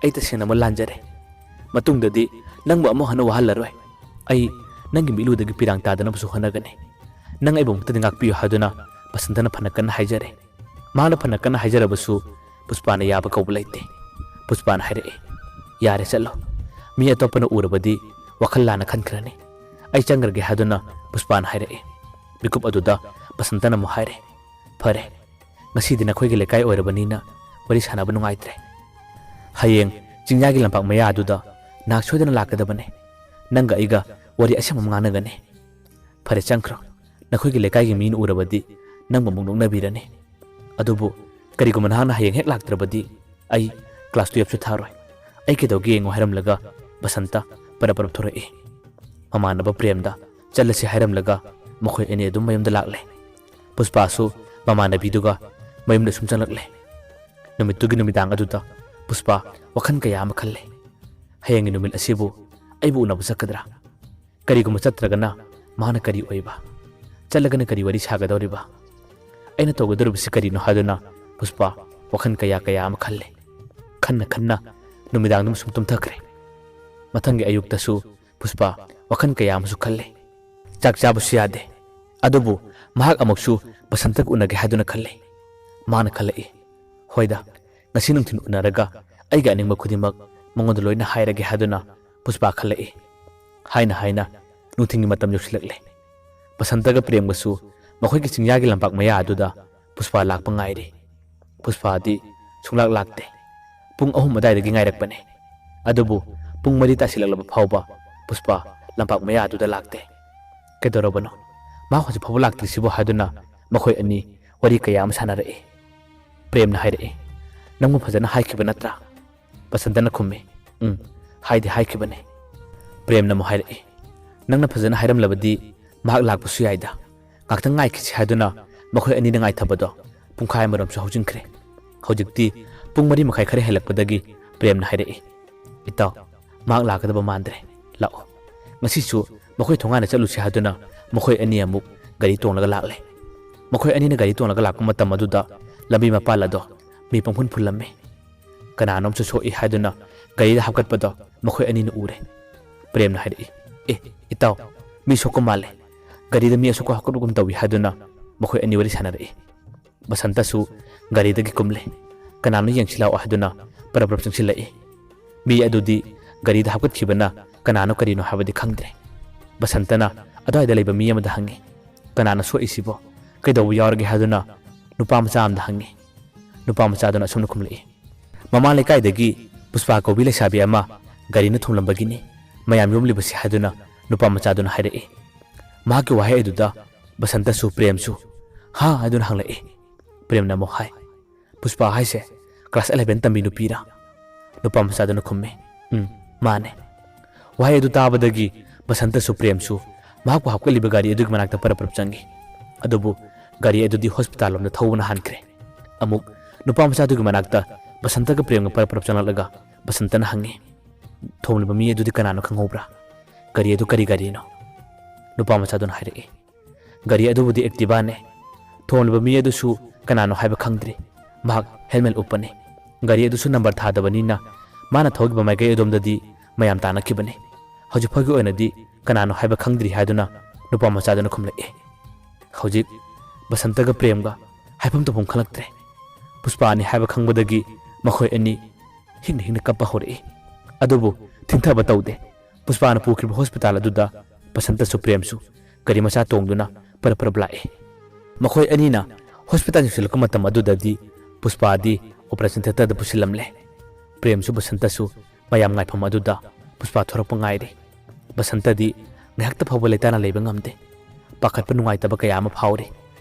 ꯑꯩ ꯇꯁꯦꯡꯅꯃꯛ ꯂꯥꯟꯖꯔꯦ꯫ ꯃꯇꯨꯡꯗꯗꯤ ꯅꯪꯕꯨ ꯑꯃꯨꯛ ꯍꯟꯅ ꯋꯥꯍꯜꯂꯔꯣꯏ꯫ ꯑꯩ ꯅꯪꯒꯤ ꯃꯤꯠꯂꯨꯗꯒꯤ ꯄꯤꯔꯥꯡ ꯇꯥꯗꯅꯕꯁꯨ ꯍꯣꯠꯅꯒꯅꯤ꯫ ꯅꯪ ꯑꯩꯕꯨ ꯑꯃꯨꯛꯇꯗꯤ ꯉꯥꯛꯄꯤꯌꯨ" ꯍꯥꯏꯗꯨꯅ ꯕꯁꯟꯇꯅ ꯐꯅ ꯀꯟꯅ ꯍꯥꯏꯖꯔꯦ꯫ ꯃꯍꯥꯛꯅ ꯐꯅ ꯀꯟꯅ ꯍꯥꯏꯖꯔꯕꯁꯨ ꯄꯨꯁꯄꯥꯅ ꯌꯥꯕ ꯀꯧꯕ ꯂꯩꯇꯦ꯫ ꯄꯨꯁꯄꯥꯅ ꯍꯥꯏꯔꯛꯏ, "ꯌꯥꯔꯦ, ꯆꯠꯂꯣ꯫ ꯃꯤ ꯑꯇꯣꯞꯄꯅ ꯎꯔꯕꯗꯤ ꯋꯥꯈꯜ ꯂꯥꯟꯅ ꯈꯟꯈ꯭ꯔꯅꯤ꯫ ꯑꯩ ꯆꯪꯈ꯭ꯔꯒꯦ" ꯍꯥꯏꯗꯨꯅ ꯄꯨꯁꯄꯥꯅ ꯍꯥꯏꯔꯛꯏ꯫ ꯃꯤꯀꯨꯞ ꯑꯗꯨꯗ ꯕꯁꯟꯇꯅ ꯑꯃꯨꯛ ꯍꯥꯏꯔꯦ, "ꯐꯔꯦ, ꯉꯁꯤꯗꯤ ꯅꯈꯣꯏꯒꯤ ꯂꯩꯀꯥꯏ ꯑꯣꯏꯔꯕꯅꯤꯅ ꯋꯥꯔꯤ ꯁꯥꯟꯅꯕ ꯅꯨꯡꯉꯥꯏꯇ꯭ꯔꯦ꯫ ꯍꯌꯦꯡ ꯆꯤꯡꯌꯥꯒꯤ ꯂꯝꯄꯥꯛ ꯃꯌꯥ ꯑꯗꯨꯗ ꯅꯍꯥꯛ ꯁꯣꯏꯗꯅ ꯂꯥꯛꯀꯗꯕꯅꯦ꯫ ꯅꯪꯒ ꯑꯩꯒ ꯋꯥꯔꯤ ꯑꯁꯦꯡꯕ ꯑꯃ ꯉꯥꯡꯅꯒꯅꯤ꯫ ꯐꯔꯦ, ꯆꯪꯈ꯭ꯔꯣ꯫ ꯅꯈꯣꯏꯒꯤ ꯂꯩꯀꯥꯏꯒꯤ ꯃꯤꯅ ꯎꯔꯕꯗꯤ ꯅꯪꯕꯨ ꯑꯃꯨꯛ ꯅꯣꯛꯅꯕꯤꯔꯅꯤ꯫ ꯑꯗꯨꯕꯨ ꯀꯔꯤꯒꯨꯝꯕ ꯅꯍꯥꯛꯅ ꯍꯌꯦꯡ ꯍꯦꯛ ꯂꯥꯛꯇ꯭ꯔꯕꯗꯤ ꯑꯩ ꯀ꯭ꯂꯥꯁ ꯇꯨꯌꯦꯜꯞꯁꯨ ꯊꯥꯔꯣꯏ꯫ ꯑꯩ ꯀꯩꯗꯧꯒꯦ ꯌꯦꯡꯉꯣ" ꯍꯥꯏꯔꯝꯂꯒ ꯕꯁꯟꯇ ꯄꯔꯞ ꯄꯔꯞ ꯊꯣꯔꯛꯏ꯫ ꯃꯃꯥꯟꯅꯕ ꯄ꯭ꯔꯦꯝꯗ ꯆꯠꯂꯁꯤ ꯍꯥꯏꯔꯝꯂꯒ ꯃꯈꯣꯏ ꯑꯅꯤ ꯑꯗꯨꯝ ꯃꯌꯨꯝꯗ ꯂꯥꯛꯂꯦ꯫ ꯄꯨꯁꯄꯥꯁꯨ ꯃꯃꯥꯟꯅꯕꯤꯗꯨꯒ ꯃꯌꯨꯝꯗ ꯁꯨꯝ ꯆꯪꯂꯛꯂꯦ꯫ ꯅꯨꯃꯤꯠꯇꯨꯒꯤ ꯅꯨꯃꯤꯗꯥꯡ ꯑꯗꯨꯗ ꯄꯨꯁꯄꯥ ꯋꯥꯈꯜ ꯀꯌꯥ ꯑꯃ ꯈꯜꯂꯦ꯫ ꯍꯌꯦꯡꯒꯤ ꯅꯨꯃꯤꯠ ꯑꯁꯤꯕꯨ ꯑꯩꯕꯨ ꯎꯅꯕ ꯆꯠꯀꯗ꯭ꯔꯥ? ꯀꯔꯤꯒꯨꯝꯕ ꯆꯠꯇ꯭ꯔꯒꯅ ꯃꯥꯅ ꯀꯔꯤ ꯑꯣꯏꯕ? ꯆꯠꯂꯒꯅ ꯀꯔꯤ ꯋꯥꯔꯤ ꯁꯥꯒꯗꯧꯔꯤꯕ? ꯑꯩꯅ ꯇꯧꯒꯗꯧꯔꯤꯕꯁꯤ ꯀꯔꯤꯅꯣ ꯍꯥꯏꯗꯨꯅ ꯄꯨꯁꯄꯥ ꯋꯥꯈꯜ ꯀꯌꯥ ꯀꯌꯥ ꯑꯃ ꯈꯜꯂꯦ꯫ ꯈꯟꯅ ꯈꯟꯅ ꯅꯨꯃꯤꯗꯥꯡꯗꯨꯃ ꯁꯨꯝ ꯇꯨꯝꯊꯈ꯭ꯔꯦ꯫ ꯃꯊꯪꯒꯤ ꯑꯌꯨꯛꯇꯁꯨ ꯄꯨꯁꯄꯥ ꯋꯥꯈꯜ ꯀꯌꯥ ꯑꯃꯁꯨ ꯈꯜꯂꯦ꯫ ꯆꯥꯛ ꯆꯥꯕꯁꯨ ꯌꯥꯗꯦ꯫ ꯑꯗꯨꯕꯨ ꯃꯍꯥꯛ ꯑꯃꯨꯛꯁꯨ ꯕꯁꯟꯇꯒ ꯎꯅꯒꯦ ꯍꯥꯏꯗꯨꯅ ꯈꯜꯂꯦ꯫ ꯃꯥꯅ ꯈꯜꯂꯛꯏ, "ꯍꯣꯏꯗ, ꯉꯁꯤ ꯅꯨꯡꯊꯤꯜ ꯎꯅꯔꯒ ꯑꯩꯒꯤ ꯑꯅꯤꯡꯕ ꯈꯨꯗꯤꯡꯃꯛ ꯃꯉꯣꯟꯗ ꯂꯣꯏꯅ ꯍꯥꯏꯔꯒꯦ ꯍꯥꯏꯗꯨꯅ ꯄꯨꯁꯄꯥ ꯈꯜꯂꯛꯏ꯫ ꯍꯥꯏꯅ ꯍꯥꯏꯅ ꯅꯨꯡꯊꯤꯜꯒꯤ ꯃꯇꯝ ꯌꯧꯁꯤꯜꯂꯛꯂꯦ꯫ ꯕꯁꯟꯇꯒ ꯄ꯭ꯔꯦꯝꯒꯁꯨ ꯃꯈꯣꯏꯒꯤ ꯆꯤꯡꯌꯥꯒꯤ ꯂꯝꯄꯥꯛ ꯃꯌꯥ ꯑꯗꯨꯗ ꯄꯨꯁꯄꯥ ꯂꯥꯛꯄ ꯉꯥꯏꯔꯤ꯫ ꯄꯨꯁꯄꯥꯗꯤ ꯁꯨꯡꯂꯥꯛ ꯂꯥꯛꯇꯦ꯫ ꯄꯨꯡ ꯑꯍꯨꯝ ꯑꯗꯨꯋꯥꯏꯗꯒꯤ ꯉꯥꯏꯔꯛꯄꯅꯦ꯫ ꯑꯗꯨꯕꯨ ꯄꯨꯡ ꯃꯔꯤ ꯇꯥꯁꯤꯜꯂꯛꯂꯕ ꯐꯥꯎꯕ ꯄꯨꯁꯄꯥ ꯂꯝꯄꯥꯛ ꯃꯌꯥ ꯑꯗꯨꯗ ꯂꯥꯛꯇꯦ꯫ "ꯀꯩꯗꯧꯔꯕꯅꯣ? ꯃꯥ ꯍꯧꯖꯤꯛ ꯐꯥꯎꯕ ꯂꯥꯛꯇ꯭ꯔꯤꯁꯤꯕꯣ?" ꯍꯥꯏꯗꯨꯅ ꯃꯈꯣꯏ ꯑꯅꯤ ꯋꯥꯔꯤ ꯀꯌꯥ ꯑꯃ ꯁꯥꯟꯅꯔꯛꯏ꯫ ꯄ꯭ꯔꯦꯝꯅ ꯍꯥꯏꯔꯛꯏ, "ꯅꯪꯕꯨ ꯐꯖꯅ ꯍꯥꯏꯈꯤꯕ ꯅꯠꯇ꯭ꯔꯥ?" ꯕꯁꯟꯇꯅ ꯈꯨꯝꯃꯤ, "ꯎꯝ, ꯍꯥꯏꯗꯤ ꯍꯥꯏꯈꯤꯕꯅꯦ꯫" ꯄ꯭ꯔꯦꯝꯅ ꯑꯃꯨꯛ ꯍꯥꯏꯔꯛꯏ, "ꯅꯪꯅ ꯐꯖꯅ ꯍꯥꯏꯔꯝꯂꯕꯗꯤ ꯃꯍꯥꯛ ꯂꯥꯛꯄꯁꯨ ꯌꯥꯏꯗ꯫ ꯉꯥꯛꯇꯪ ꯉꯥꯏꯈꯤꯁꯤ" ꯍꯥꯏꯗꯨꯅ ꯃꯈꯣꯏ ꯑꯅꯤꯅ ꯉꯥꯏꯊꯕꯗꯣ ꯄꯨꯡꯈꯥꯏ ꯑꯃꯔꯣꯝꯁꯨ ꯍꯧꯖꯤꯟꯈ꯭ꯔꯦ꯫ ꯍꯧꯖꯤꯛꯇꯤ ꯄꯨꯡ ꯃꯔꯤ ꯃꯈꯥꯏ ꯈꯔ ꯍꯦꯜꯂꯛꯄꯗꯒꯤ ꯄ꯭ꯔꯦꯝꯅ ꯍꯥꯏꯔꯛꯏ, "ꯏꯇꯥꯎ, ꯃꯍꯥꯛ ꯂꯥꯛꯀꯗꯕ ꯃꯥꯟꯗ꯭ꯔꯦ꯫ ꯂꯥꯛꯑꯣ, ꯉꯁꯤꯁꯨ ꯃꯈꯣꯏ ꯊꯣꯡꯒꯥꯟꯗ ꯆꯠꯂꯨꯁꯤ" ꯍꯥꯏꯗꯨꯅ ꯃꯈꯣꯏ ꯑꯅꯤ ꯑꯃꯨꯛ ꯒꯥꯔꯤ ꯇꯣꯡꯂꯒ ꯂꯥꯛꯂꯦ꯫ ꯃꯈꯣꯏ ꯑꯅꯤꯅ ꯒꯥꯔꯤ ꯇꯣꯡꯂꯒ ꯂꯥꯛꯄ ꯃꯇꯝ ꯑꯗꯨꯗ ꯂꯝꯕꯤ ꯃꯄꯥꯜ ꯑꯗꯣ ꯃꯤ ꯄꯪꯐꯨꯟ ꯐꯨꯜꯂꯝꯃꯤ꯫ ꯀꯅꯥꯅꯣꯝꯁꯨ ꯁꯣꯛꯏ ꯍꯥꯏꯗꯨꯅ ꯒꯥꯔꯤꯗ ꯍꯥꯞꯀꯠꯄꯗꯣ ꯃꯈꯣꯏ ꯑꯅꯤꯅ ꯎꯔꯦ꯫ ꯄ꯭ꯔꯦꯝꯅ ꯍꯥꯏꯔꯛꯏ, "ꯑꯦ, ꯏꯇꯥꯎ, ꯃꯤ ꯁꯣꯛꯄ ꯃꯥꯜꯂꯦ꯫ ꯒꯥꯔꯤꯗ ꯃꯤ ꯑꯁꯣꯛꯄ ꯍꯥꯞꯀꯠꯄꯒꯨꯝ ꯇꯧꯏ" ꯍꯥꯏꯗꯨꯅ ꯃꯈꯣꯏ ꯑꯅꯤ ꯋꯥꯔꯤ ꯁꯥꯟꯅꯔꯛꯏ꯫ ꯕꯁꯟꯇꯁꯨ ꯒꯥꯔꯤꯗꯒꯤ ꯀꯨꯝꯂꯦ꯫ "ꯀꯅꯥꯅꯣ ꯌꯦꯡꯁꯤ ꯂꯥꯛꯑꯣ" ꯍꯥꯏꯗꯨꯅ ꯄꯔꯞ ꯄꯔꯞ ꯆꯪꯁꯤꯜꯂꯛꯏ꯫ ꯃꯤ ꯑꯗꯨꯗꯤ ꯒꯥꯔꯤꯗ ꯍꯥꯞꯀꯠꯈꯤꯕꯅ ꯀꯅꯥꯅꯣ ꯀꯔꯤꯅꯣ ꯍꯥꯏꯕꯗꯤ ꯈꯪꯗ꯭ꯔꯦ꯫ ꯕꯁꯟꯇꯅ ꯑꯗ꯭ꯋꯥꯏꯗ ꯂꯩꯕ ꯃꯤ ꯑꯃꯗ ꯍꯪꯉꯤ, "ꯀꯅꯥꯅꯣ ꯁꯣꯛꯏꯁꯤꯕꯣ? ꯀꯩꯗꯧꯕ ꯌꯥꯎꯔꯒꯦ?" ꯍꯥꯏꯗꯨꯅ ꯅꯨꯄꯥ ꯃꯆꯥ ꯑꯃꯗ ꯍꯪꯉꯤ꯫ ꯅꯨꯄꯥ ꯃꯆꯥꯗꯨꯅ ꯑꯁꯨꯝꯅ ꯈꯨꯝꯂꯛꯏ, "ꯃꯃꯥ ꯂꯩꯀꯥꯏꯗꯒꯤ ꯄꯨꯁꯄꯥ ꯀꯧꯕꯤ ꯂꯩꯁꯥꯕꯤ ꯑꯃ ꯒꯥꯔꯤꯅ ꯊꯣꯝꯂꯝꯕꯒꯤꯅꯤ ꯃꯌꯥꯝ ꯌꯣꯝꯂꯤꯕꯁꯤ" ꯍꯥꯏꯗꯨꯅ ꯅꯨꯄꯥ ꯃꯆꯥꯗꯨꯅ ꯍꯥꯏꯔꯛꯏ꯫ ꯃꯍꯥꯛꯀꯤ ꯋꯥꯍꯩ ꯑꯗꯨꯗ ꯕꯁꯟꯇꯁꯨ ꯄ꯭ꯔꯦꯝꯁꯨ "ꯍꯥ?" ꯍꯥꯏꯗꯨꯅ ꯍꯪꯂꯛꯏ꯫ ꯄ꯭ꯔꯦꯝꯅ ꯑꯃꯨꯛ ꯍꯥꯏ, "ꯄꯨꯁꯄꯥ ꯍꯥꯏꯁꯦ ꯀ꯭ꯂꯥꯁ ꯑꯦꯂꯦꯚꯦꯟ ꯇꯝꯕꯤ ꯅꯨꯄꯤꯔꯥ?" ꯅꯨꯄꯥ ꯃꯆꯥꯗꯨꯅ ꯈꯨꯝꯃꯤ, "ꯎꯝ, ꯃꯥꯅꯦ꯫" ꯋꯥꯍꯩ ꯑꯗꯨ ꯇꯥꯕꯗꯒꯤ ꯕꯁꯟꯇꯁꯨ ꯄ꯭ꯔꯦꯝꯁꯨ ꯃꯍꯥꯛꯄꯨ ꯍꯥꯞꯀꯠꯂꯤꯕ ꯒꯥꯔꯤ ꯑꯗꯨꯒꯤ ꯃꯅꯥꯛꯇ ꯄꯔꯞ ꯄꯔꯞ ꯆꯪꯉꯤ꯫ ꯑꯗꯨꯕꯨ ꯒꯥꯔꯤ ꯑꯗꯨꯗꯤ ꯍꯣꯁꯄꯤꯇꯥꯜ ꯂꯣꯝꯗ ꯊꯧꯕꯅ ꯍꯥꯟꯈ꯭ꯔꯦ꯫ ꯑꯃꯨꯛ ꯅꯨꯄꯥ ꯃꯆꯥꯗꯨꯒꯤ ꯃꯅꯥꯛꯇ ꯕꯁꯟꯇꯒ ꯄ꯭ꯔꯦꯝꯒ ꯄꯔꯞ ꯄꯔꯞ ꯆꯪꯂꯛꯂꯒ ꯕꯁꯟꯇꯅ ꯍꯪꯉꯤ, "ꯊꯣꯝꯂꯤꯕ ꯃꯤ ꯑꯗꯨꯗꯤ ꯀꯅꯥꯅꯣ ꯈꯪꯍꯧꯕ꯭ꯔꯥ? ꯒꯥꯔꯤ ꯑꯗꯨ ꯀꯔꯤ ꯒꯥꯔꯤꯅꯣ?" ꯅꯨꯄꯥ ꯃꯆꯥꯗꯨꯅ ꯍꯥꯏꯔꯛꯏ, "ꯒꯥꯔꯤ ꯑꯗꯨꯕꯨꯗꯤ ꯑꯦꯛꯇꯤꯚꯥꯅꯦ꯫ ꯊꯣꯝꯂꯤꯕ ꯃꯤ ꯑꯗꯨꯁꯨ ꯀꯅꯥꯅꯣ ꯍꯥꯏꯕ ꯈꯪꯗ꯭ꯔꯤ꯫ ꯃꯍꯥꯛ ꯍꯦꯜꯃꯦꯠ ꯎꯞꯄꯅꯤ꯫ ꯒꯥꯔꯤ ꯑꯗꯨꯁꯨ ꯅꯝꯕꯔ ꯊꯥꯗꯕꯅꯤꯅ ꯃꯥꯅ ꯊꯧꯈꯤꯕ ꯃꯥꯏꯀꯩ ꯑꯗꯣꯝꯗꯗꯤ ꯃꯌꯥꯝ ꯇꯥꯟꯅꯈꯤꯕꯅꯤ꯫ ꯍꯧꯖꯤꯛ ꯐꯥꯎꯒꯤ ꯑꯣꯏꯅꯗꯤ ꯀꯅꯥꯅꯣ ꯍꯥꯏꯕ ꯈꯪꯗ꯭ꯔꯤ" ꯍꯥꯏꯗꯨꯅ ꯅꯨꯄꯥ ꯃꯆꯥꯗꯨꯅ ꯈꯨꯝꯂꯛꯏ꯫ ꯍꯧꯖꯤꯛ ꯕꯁꯟꯇꯒ ꯄ꯭ꯔꯦꯝꯒ ꯍꯥꯏꯐꯝ ꯇꯧꯐꯝ ꯈꯪꯂꯛꯇ꯭ꯔꯦ꯫ ꯄꯨꯁꯄꯥꯅꯤ ꯍꯥꯏꯕ ꯈꯪꯕꯗꯒꯤ ꯃꯈꯣꯏ ꯑꯅꯤ ꯍꯤꯡꯅ ꯍꯤꯡꯅ ꯀꯞꯄ ꯍꯧꯔꯛꯏ꯫ ꯑꯗꯨꯕꯨ ꯊꯤꯡꯊꯕ ꯇꯧꯗꯦ꯫ ꯄꯨꯁꯄꯥꯅ ꯄꯨꯈꯤꯕ ꯍꯣꯁꯄꯤꯇꯥꯜ ꯑꯗꯨꯗ ꯕꯁꯟꯇꯁꯨ ꯄ꯭ꯔꯦꯝꯁꯨ ꯒꯥꯔꯤ ꯃꯆꯥ ꯇꯣꯡꯗꯨꯅ ꯄꯔꯞ ꯄꯔꯞ ꯂꯥꯛꯏ꯫ ꯃꯈꯣꯏ ꯑꯅꯤꯅ ꯍꯣꯁꯄꯤꯇꯥꯜ ꯌꯧꯁꯤꯜꯂꯛꯄ ꯃꯇꯝ ꯑꯗꯨꯗꯗꯤ ꯄꯨꯁꯄꯥꯗꯤ ꯑꯣꯄꯔꯦꯁꯟ ꯊꯤꯌꯦꯇꯔꯗ ꯄꯨꯁꯤꯜꯂꯝꯂꯦ꯫ ꯄ꯭ꯔꯦꯝꯁꯨ ꯕꯁꯟꯇꯁꯨ ꯃꯌꯥꯝ ꯉꯥꯏꯐꯝ ꯑꯗꯨꯗ ꯄꯨꯁꯄꯥ ꯊꯣꯔꯛꯄ ꯉꯥꯏꯔꯤ꯫ ꯕꯁꯟꯇꯗꯤ ꯉꯥꯏꯍꯥꯛꯇ ꯐꯥꯎꯕ ꯂꯩꯇꯥꯅ ꯂꯩꯕ ꯉꯝꯗꯦ꯫ ꯄꯥꯈꯠꯄ ꯅꯨꯡꯉꯥꯏꯇꯕ ꯀꯌꯥ ꯑꯃ ꯐꯥꯎꯔꯤ꯫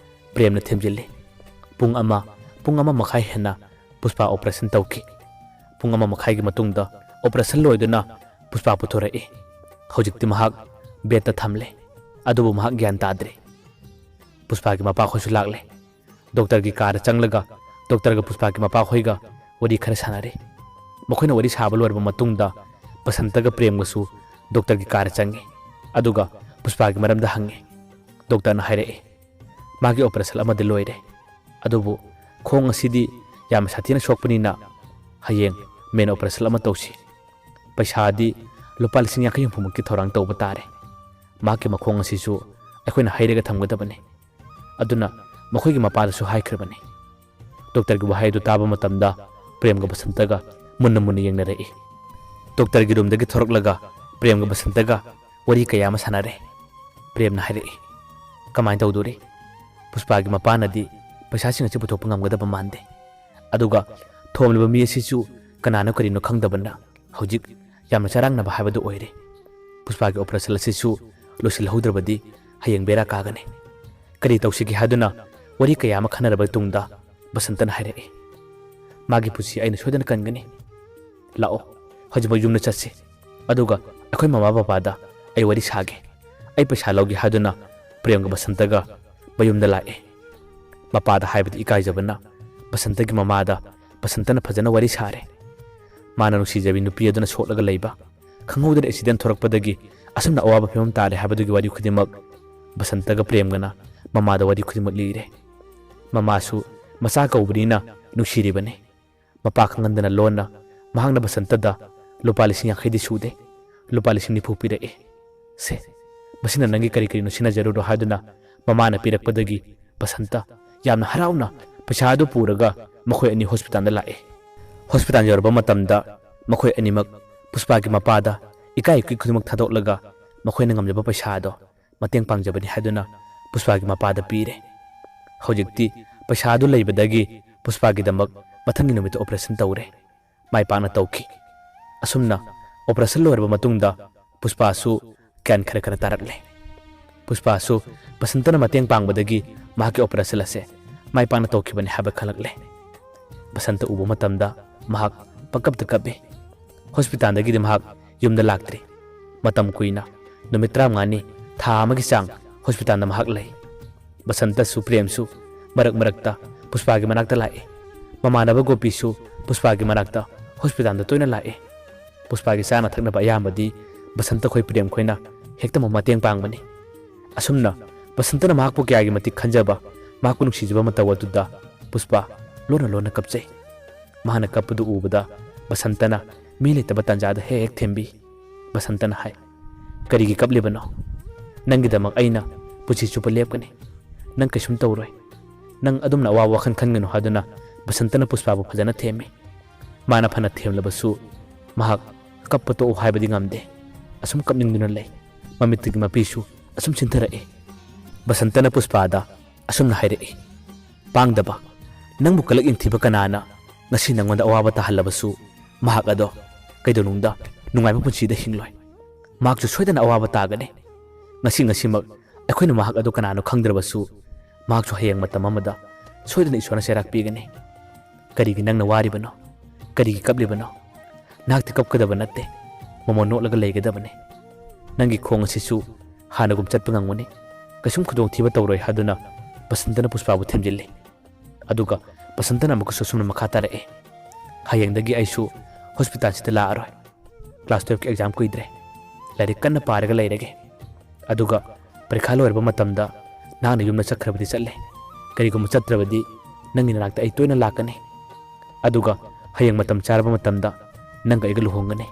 ꯄ꯭ꯔꯦꯝꯅ ꯊꯦꯝꯖꯤꯜꯂꯤ꯫ ꯄꯨꯡ ꯑꯃ, ꯄꯨꯡ ꯑꯃ ꯃꯈꯥꯏ ꯍꯦꯟꯅ ꯄꯨꯁꯄꯥ ꯑꯣꯄꯔꯦꯁꯟ ꯇꯧꯈꯤ꯫ ꯄꯨꯡ ꯑꯃ ꯃꯈꯥꯏꯒꯤ ꯃꯇꯨꯡꯗ ꯑꯣꯄꯔꯦꯁꯟ ꯂꯣꯏꯗꯨꯅ ꯄꯨꯁꯄꯥ ꯄꯨꯊꯣꯔꯛꯏ꯫ ꯍꯧꯖꯤꯛꯇꯤ ꯃꯍꯥꯛ ꯕꯦꯗꯇ ꯊꯝꯂꯦ꯫ ꯑꯗꯨꯕꯨ ꯃꯍꯥꯛ ꯒ꯭ꯌꯥꯟ ꯇꯥꯗ꯭ꯔꯦ꯫ ꯄꯨꯁꯄꯥꯒꯤ ꯃꯄꯥꯈꯣꯏꯁꯨ ꯂꯥꯛꯂꯦ꯫ ꯗꯣꯛꯇꯔꯒꯤ ꯀꯥꯗ ꯆꯪꯂꯒ ꯗꯣꯛꯇꯔꯒ ꯄꯨꯁꯄꯥꯒꯤ ꯃꯄꯥꯈꯣꯏꯒ ꯋꯥꯔꯤ ꯈꯔ ꯁꯥꯟꯅꯔꯦ꯫ ꯃꯈꯣꯏꯅ ꯋꯥꯔꯤ ꯁꯥꯕ ꯂꯣꯏꯔꯕ ꯃꯇꯨꯡꯗ ꯕꯁꯟꯇꯒ ꯄ꯭ꯔꯦꯝꯒꯁꯨ ꯗꯣꯛꯇꯔꯒꯤ ꯀꯥꯗ ꯆꯪꯉꯤ꯫ ꯑꯗꯨꯒ ꯄꯨꯁꯄꯥꯒꯤ ꯃꯔꯝꯗ ꯍꯪꯉꯤ꯫ ꯗꯣꯛꯇꯔꯅ ꯍꯥꯏꯔꯛꯏ, ꯃꯥꯒꯤ ꯑꯣꯄꯔꯦꯁꯟ ꯑꯃꯗꯤ ꯂꯣꯏꯔꯦ, ꯑꯗꯨꯕꯨ ꯈꯣꯡ ꯑꯁꯤꯗꯤ ꯌꯥꯝꯅ ꯁꯥꯊꯤꯅ ꯁꯣꯛꯄꯅꯤꯅ ꯍꯌꯦꯡ ꯃꯦꯟ ꯑꯣꯄꯔꯦꯁꯟ ꯑꯃ ꯇꯧꯁꯤ꯫ ꯄꯩꯁꯥꯗꯤ ꯂꯨꯄꯥ ꯂꯤꯁꯤꯡ ꯌꯥꯡꯈꯩ ꯍꯨꯝꯐꯨꯃꯨꯛꯀꯤ ꯊꯧꯔꯥꯡ ꯇꯧꯕ ꯇꯥꯔꯦ꯫ ꯃꯍꯥꯛꯀꯤ ꯃꯈꯣꯡ ꯑꯁꯤꯁꯨ ꯑꯩꯈꯣꯏꯅ ꯍꯩꯔꯒ ꯊꯝꯒꯗꯕꯅꯤ꯫ ꯑꯗꯨꯅ ꯃꯈꯣꯏꯒꯤ ꯃꯄꯥꯗꯁꯨ ꯍꯥꯏꯈ꯭ꯔꯕꯅꯤ꯫ ꯗꯣꯛꯇꯔꯒꯤ ꯋꯥꯍꯩ ꯑꯗꯨ ꯇꯥꯕ ꯃꯇꯝꯗ ꯄ꯭ꯔꯦꯝꯒ ꯕꯁꯟꯇꯒ ꯃꯨꯟꯅ ꯃꯨꯟꯅ ꯌꯦꯡꯅꯔꯛꯏ꯫ ꯗꯣꯛꯇꯔꯒꯤ ꯔꯨꯝꯗꯒꯤ ꯊꯣꯔꯛꯂꯒ ꯄ꯭ꯔꯦꯝꯒ ꯕꯁꯟꯇꯒ ꯋꯥꯔꯤ ꯀꯌꯥ ꯑꯃ ꯁꯥꯟꯅꯔꯦ꯫ ꯄ꯭ꯔꯦꯝꯅ ꯍꯥꯏꯔꯛꯏ, "ꯀꯃꯥꯏꯅ ꯇꯧꯗꯣꯔꯤ? ꯄꯨꯁꯄꯥꯒꯤ ꯃꯄꯥꯅꯗꯤ ꯄꯩꯁꯥꯁꯤꯡ ꯑꯁꯤ ꯄꯨꯊꯣꯛꯄ ꯉꯝꯒꯗꯕ ꯃꯥꯟꯗꯦ꯫ ꯑꯗꯨꯒ ꯊꯣꯝꯂꯤꯕ ꯃꯤ ꯑꯁꯤꯁꯨ ꯀꯅꯥꯅꯣ ꯀꯔꯤꯅꯣ ꯈꯪꯗꯕꯅ ꯍꯧꯖꯤꯛ ꯌꯥꯝꯅ ꯆꯔꯥꯡꯅꯕ ꯍꯥꯏꯕꯗꯨ ꯑꯣꯏꯔꯦ꯫ ꯄꯨꯁꯄꯥꯒꯤ ꯑꯣꯄꯔꯦꯁꯟ ꯑꯁꯤꯁꯨ ꯂꯣꯏꯁꯤꯜꯍꯧꯗ꯭ꯔꯕꯗꯤ ꯍꯌꯦꯡ ꯕꯦꯔꯥ ꯀꯥꯒꯅꯤ꯫ ꯀꯔꯤ ꯇꯧꯁꯤꯒꯦ ꯍꯥꯏꯗꯨꯅ ꯋꯥꯔꯤ ꯀꯌꯥ ꯑꯃ ꯈꯟꯅꯔꯕ ꯇꯨꯡꯗ ꯕꯁꯟꯇꯅ ꯍꯥꯏꯔꯛꯏ, "ꯃꯥꯒꯤ ꯄꯨꯟꯁꯤ ꯑꯩꯅ ꯁꯣꯏꯗꯅ ꯀꯟꯒꯅꯤ꯫ ꯂꯥꯛꯑꯣ, ꯍꯧꯖꯤꯛꯃꯛ ꯌꯨꯝꯗ ꯆꯠꯁꯤ꯫ ꯑꯗꯨꯒ ꯑꯩꯈꯣꯏ ꯃꯃꯥ ꯕꯕꯥꯗ ꯑꯩ ꯋꯥꯔꯤ ꯁꯥꯒꯦ꯫ ꯑꯩ ꯄꯩꯁꯥ ꯂꯧꯒꯦ" ꯍꯥꯏꯗꯨꯅ ꯄ꯭ꯔꯦꯝꯒ ꯕꯁꯟꯇꯒ ꯃꯌꯨꯝꯗ ꯂꯥꯛꯑꯦ꯫ ꯃꯄꯥꯗ ꯍꯥꯏꯕꯗꯤ ꯏꯀꯥꯏꯖꯕꯅ ꯕꯁꯟꯇꯒꯤ ꯃꯃꯥꯗ ꯕꯁꯟꯇꯅ ꯐꯖꯅ ꯋꯥꯔꯤ ꯁꯥꯔꯦ꯫ ꯃꯥꯅ ꯅꯨꯡꯁꯤꯖꯕꯤ ꯅꯨꯄꯤ ꯑꯗꯨꯅ ꯁꯣꯛꯂꯒ ꯂꯩꯕ, ꯈꯪꯍꯧꯗꯅ ꯑꯦꯛꯁꯤꯗꯦꯟ ꯊꯣꯔꯛꯄꯗꯒꯤ ꯑꯁꯨꯝꯅ ꯑꯋꯥꯕ ꯐꯤꯕꯝ ꯇꯥꯔꯦ ꯍꯥꯏꯕꯗꯨꯒꯤ ꯋꯥꯔꯤ ꯈꯨꯗꯤꯡꯃꯛ ꯕꯁꯟꯇꯒ ꯄ꯭ꯔꯦꯝꯒꯅ ꯃꯃꯥꯗ ꯋꯥꯔꯤ ꯈꯨꯗꯤꯡꯃꯛ ꯂꯤꯔꯦ꯫ ꯃꯃꯥꯁꯨ ꯃꯆꯥ ꯀꯧꯕꯅꯤꯅ ꯅꯨꯡꯁꯤꯔꯤꯕꯅꯤ꯫ ꯃꯄꯥ ꯈꯪꯍꯟꯗꯅ ꯂꯣꯟꯅ ꯃꯍꯥꯛꯅ ꯕꯁꯟꯇꯗ ꯂꯨꯄꯥ ꯂꯤꯁꯤꯡ ꯌꯥꯡꯈꯩꯗꯤ ꯁꯨꯗꯦ, ꯂꯨꯄꯥ ꯂꯤꯁꯤꯡ ꯅꯤꯐꯨ ꯄꯤꯔꯛꯏ꯫ "ꯁꯦ, ꯃꯁꯤꯅ ꯅꯪꯒꯤ ꯀꯔꯤ ꯀꯔꯤꯅꯣ ꯁꯤꯟꯅꯖꯔꯨꯔꯣ" ꯍꯥꯏꯗꯨꯅ ꯃꯃꯥꯅ ꯄꯤꯔꯛꯄꯗꯒꯤ ꯕꯁꯟꯇ ꯌꯥꯝꯅ ꯍꯔꯥꯎꯅ ꯄꯩꯁꯥ ꯑꯗꯨ ꯄꯨꯔꯒ ꯃꯈꯣꯏ ꯑꯅꯤ ꯍꯣꯁꯄꯤꯇꯥꯜꯗ ꯂꯥꯛꯑꯦ꯫ ꯍꯣꯁꯄꯤꯇꯥꯜ ꯌꯧꯔꯕ ꯃꯇꯝꯗ ꯃꯈꯣꯏ ꯑꯅꯤꯃꯛ ꯄꯨꯁꯄꯥꯒꯤ ꯃꯄꯥꯗ ꯏꯀꯥꯏ ꯏꯀꯨꯏ ꯈꯨꯗꯤꯡꯃꯛ ꯊꯥꯗꯣꯛꯂꯒ ꯃꯈꯣꯏꯅ ꯉꯝꯖꯕ ꯄꯩꯁꯥ ꯑꯗꯣ ꯃꯇꯦꯡ ꯄꯥꯡꯖꯕꯅꯤ ꯍꯥꯏꯗꯨꯅ ꯄꯨꯁꯄꯥꯒꯤ ꯃꯄꯥꯗ ꯄꯤꯔꯦ꯫ ꯍꯧꯖꯤꯛꯇꯤ ꯄꯩꯁꯥ ꯑꯗꯨ ꯂꯩꯕꯗꯒꯤ ꯄꯨꯁꯄꯥꯒꯤꯗꯃꯛ ꯃꯊꯪꯒꯤ ꯅꯨꯃꯤꯠꯇ ꯑꯣꯄꯔꯦꯁꯟ ꯇꯧꯔꯦ꯫ ꯃꯥꯏ ꯄꯥꯛꯅ ꯇꯧꯈꯤ꯫ ꯑꯁꯨꯝꯅ ꯑꯣꯄꯔꯦꯁꯟ ꯂꯣꯏꯔꯕ ꯃꯇꯨꯡꯗ ꯄꯨꯁꯄꯥꯁꯨ ꯒ꯭ꯌꯥꯟ ꯈꯔ ꯈꯔ ꯇꯥꯔꯛꯂꯦ꯫ ꯄꯨꯁꯄꯥꯁꯨ ꯕꯁꯟꯇꯅ ꯃꯇꯦꯡ ꯄꯥꯡꯕꯗꯒꯤ ꯃꯍꯥꯛꯀꯤ ꯑꯣꯄꯔꯦꯁꯟ ꯑꯁꯦ ꯃꯥꯏ ꯄꯥꯛꯅ ꯇꯧꯈꯤꯕꯅꯤ ꯍꯥꯏꯕ ꯈꯪꯂꯛꯂꯦ꯫ ꯕꯁꯟꯇ ꯎꯕ ꯃꯇꯝꯗ ꯃꯍꯥꯛ ꯄꯪꯀꯞꯇ ꯀꯞꯄꯤ꯫ ꯍꯣꯁꯄꯤꯇꯥꯜꯗꯒꯤꯗꯤ ꯃꯍꯥꯛ ꯌꯨꯝꯗ ꯂꯥꯛꯇ꯭ꯔꯤ꯫ ꯃꯇꯝ ꯀꯨꯏꯅ, ꯅꯨꯃꯤꯠ ꯇꯔꯥꯃꯉꯥꯅꯤ, ꯊꯥ ꯑꯃꯒꯤ ꯆꯥꯡ ꯍꯣꯁꯄꯤꯇꯥꯜꯗ ꯃꯍꯥꯛ ꯂꯩ꯫ ꯕꯁꯟꯇꯁꯨ ꯄ꯭ꯔꯦꯝꯁꯨ ꯃꯔꯛ ꯃꯔꯛꯇ ꯄꯨꯁꯄꯥꯒꯤ ꯃꯅꯥꯛꯇ ꯂꯥꯛꯏ꯫ ꯃꯃꯥꯟꯅꯕ ꯒꯣꯄꯤꯁꯨ ꯄꯨꯁꯄꯥꯒꯤ ꯃꯅꯥꯛꯇ ꯍꯣꯁꯄꯤꯇꯥꯜꯗ ꯇꯣꯏꯅ ꯂꯥꯛꯏ꯫ ꯄꯨꯁꯄꯥꯒꯤ ꯆꯥꯅ ꯊꯛꯅꯕ ꯑꯌꯥꯝꯕꯗꯤ ꯕꯁꯟꯇ ꯈꯣꯏ ꯄ꯭ꯔꯦꯝ ꯈꯣꯏꯅ ꯍꯦꯛꯇ ꯃꯇꯦꯡ ꯄꯥꯡꯕꯅꯤ꯫ ꯑꯁꯨꯝꯅ ꯕꯁꯟꯇꯅ ꯃꯍꯥꯛꯄꯨ ꯀꯌꯥꯒꯤ ꯃꯇꯤꯛ ꯈꯟꯖꯕ, ꯃꯍꯥꯛꯄꯨ ꯅꯨꯡꯁꯤꯖꯕ ꯃꯇꯧ ꯑꯗꯨꯗ ꯄꯨꯁꯄꯥ ꯂꯣꯟꯅ ꯂꯣꯟꯅ ꯀꯞꯆꯩ꯫ ꯃꯍꯥꯛꯅ ꯀꯞꯄꯗꯨ ꯎꯕꯗ ꯕꯁꯟꯇꯅ ꯃꯤ ꯂꯩꯇꯕ ꯇꯥꯟꯖꯥꯗ ꯍꯦꯛ ꯍꯦꯛ ꯊꯦꯝꯕꯤ꯫ ꯕꯁꯟꯇꯅ ꯍꯥꯏ, "ꯀꯔꯤꯒꯤ ꯀꯞꯂꯤꯕꯅꯣ? ꯅꯪꯒꯤꯗꯃꯛ ꯑꯩꯅ ꯄꯨꯟꯁꯤ ꯆꯨꯞꯄ ꯂꯦꯞꯀꯅꯤ꯫ ꯅꯪ ꯀꯩꯁꯨꯝ ꯇꯧꯔꯣꯏ꯫ ꯅꯪ ꯑꯗꯨꯝꯅ ꯑꯋꯥꯕ ꯋꯥꯈꯜ ꯈꯟꯒꯅꯨ" ꯍꯥꯏꯗꯨꯅ ꯕꯁꯟꯇꯅ ꯄꯨꯁꯄꯥꯕꯨ ꯐꯖꯅ ꯊꯦꯝꯃꯤ꯫ ꯃꯥꯅ ꯐꯅ ꯊꯦꯝꯂꯕꯁꯨ ꯃꯍꯥꯛ ꯀꯞꯄ ꯇꯣꯛꯎ ꯍꯥꯏꯕꯗꯤ ꯉꯝꯗꯦ꯫ ꯑꯁꯨꯝ ꯀꯞꯅꯤꯡꯗꯨꯅ ꯂꯩ꯫ ꯃꯃꯤꯠꯇꯒꯤ ꯃꯄꯤꯁꯨ ꯑꯁꯨꯝ ꯆꯤꯟꯊꯔꯛꯏ꯫ ꯕꯁꯟꯇꯅ ꯄꯨꯁꯄꯥꯗ ꯑꯁꯨꯝꯅ ꯍꯥꯏꯔꯛꯏ, "ꯄꯥꯡꯗꯕ, ꯅꯪꯕꯨ ꯀꯂꯛ ꯌꯦꯡꯊꯤꯕ ꯀꯅꯥꯅ ꯉꯁꯤ ꯅꯪꯉꯣꯟꯗ ꯑꯋꯥꯕ ꯇꯥꯍꯜꯂꯕꯁꯨ ꯃꯍꯥꯛ ꯑꯗꯣ ꯀꯩꯗꯧꯅꯨꯡꯗ ꯅꯨꯡꯉꯥꯏꯕ ꯄꯨꯟꯁꯤꯗ ꯍꯤꯡꯂꯣꯏ꯫ ꯃꯍꯥꯛꯁꯨ ꯁꯣꯏꯗꯅ ꯑꯋꯥꯕ ꯇꯥꯒꯅꯤ꯫ ꯉꯁꯤ ꯉꯁꯤꯃꯛ ꯑꯩꯈꯣꯏꯅ ꯃꯍꯥꯛ ꯑꯗꯨ ꯀꯅꯥꯅꯣ ꯈꯪꯗ꯭ꯔꯕꯁꯨ ꯃꯍꯥꯛꯁꯨ ꯍꯌꯦꯡ ꯃꯇꯝ ꯑꯃꯗ ꯁꯣꯏꯗꯅ ꯏꯁꯣꯔꯅ ꯆꯩꯔꯥꯛ ꯄꯤꯒꯅꯤ꯫ ꯀꯔꯤꯒꯤ ꯅꯪꯅ ꯋꯥꯔꯤꯕꯅꯣ? ꯀꯔꯤꯒꯤ ꯀꯞꯂꯤꯕꯅꯣ? ꯅꯍꯥꯛꯇꯤ ꯀꯞꯀꯗꯕ ꯅꯠꯇꯦ꯫ ꯃꯣꯃꯣꯟ ꯅꯣꯛꯂꯒ ꯂꯩꯒꯗꯕꯅꯤ꯫ ꯅꯪꯒꯤ ꯈꯣꯡ ꯑꯁꯤꯁꯨ ꯍꯥꯟꯅꯒꯨꯝ ꯆꯠꯄ ꯉꯝꯒꯅꯤ꯫ ꯀꯩꯁꯨꯝ ꯈꯨꯗꯣꯡꯊꯤꯕ ꯇꯧꯔꯣꯏ" ꯍꯥꯏꯗꯨꯅ ꯕꯁꯟꯇꯅ ꯄꯨꯁꯄꯥꯕꯨ ꯊꯦꯝꯖꯤꯜꯂꯤ꯫ ꯑꯗꯨꯒ ꯕꯁꯟꯇꯅ ꯑꯃꯨꯛꯀꯁꯨ ꯑꯁꯨꯝꯅ ꯃꯈꯥ ꯇꯥꯔꯛꯏ, "ꯍꯌꯦꯡꯗꯒꯤ ꯑꯩꯁꯨ ꯍꯣꯁꯄꯤꯇꯥꯜꯁꯤꯗ ꯂꯥꯛꯑꯔꯣꯏ꯫ ꯀ꯭ꯂꯥꯁ ꯇꯨꯌꯦꯜꯐꯀꯤ ꯑꯦꯛꯖꯥꯝ ꯀꯨꯏꯗ꯭ꯔꯦ꯫ ꯂꯥꯏꯔꯤꯛ ꯀꯟꯅ ꯄꯥꯔꯒ ꯂꯩꯔꯒꯦ꯫ ꯑꯗꯨꯒ ꯄꯔꯤꯈꯥ ꯂꯣꯏꯔꯕ ꯃꯇꯝꯗ ꯅꯍꯥꯛꯅ ꯌꯨꯝꯗ ꯆꯠꯈ꯭ꯔꯕꯗꯤ ꯆꯠꯂꯦ꯫ ꯀꯔꯤꯒꯨꯝꯕ ꯆꯠꯇ꯭ꯔꯕꯗꯤ ꯅꯪꯒꯤ ꯅꯅꯥꯛꯇ ꯑꯩ ꯇꯣꯏꯅ ꯂꯥꯛꯀꯅꯤ꯫ ꯑꯗꯨꯒ ꯍꯌꯦꯡ ꯃꯇꯝ ꯆꯥꯔꯕ ꯃꯇꯝꯗ ꯅꯪꯒ ꯑꯩꯒ ꯂꯨꯍꯣꯡꯒꯅꯤ꯫"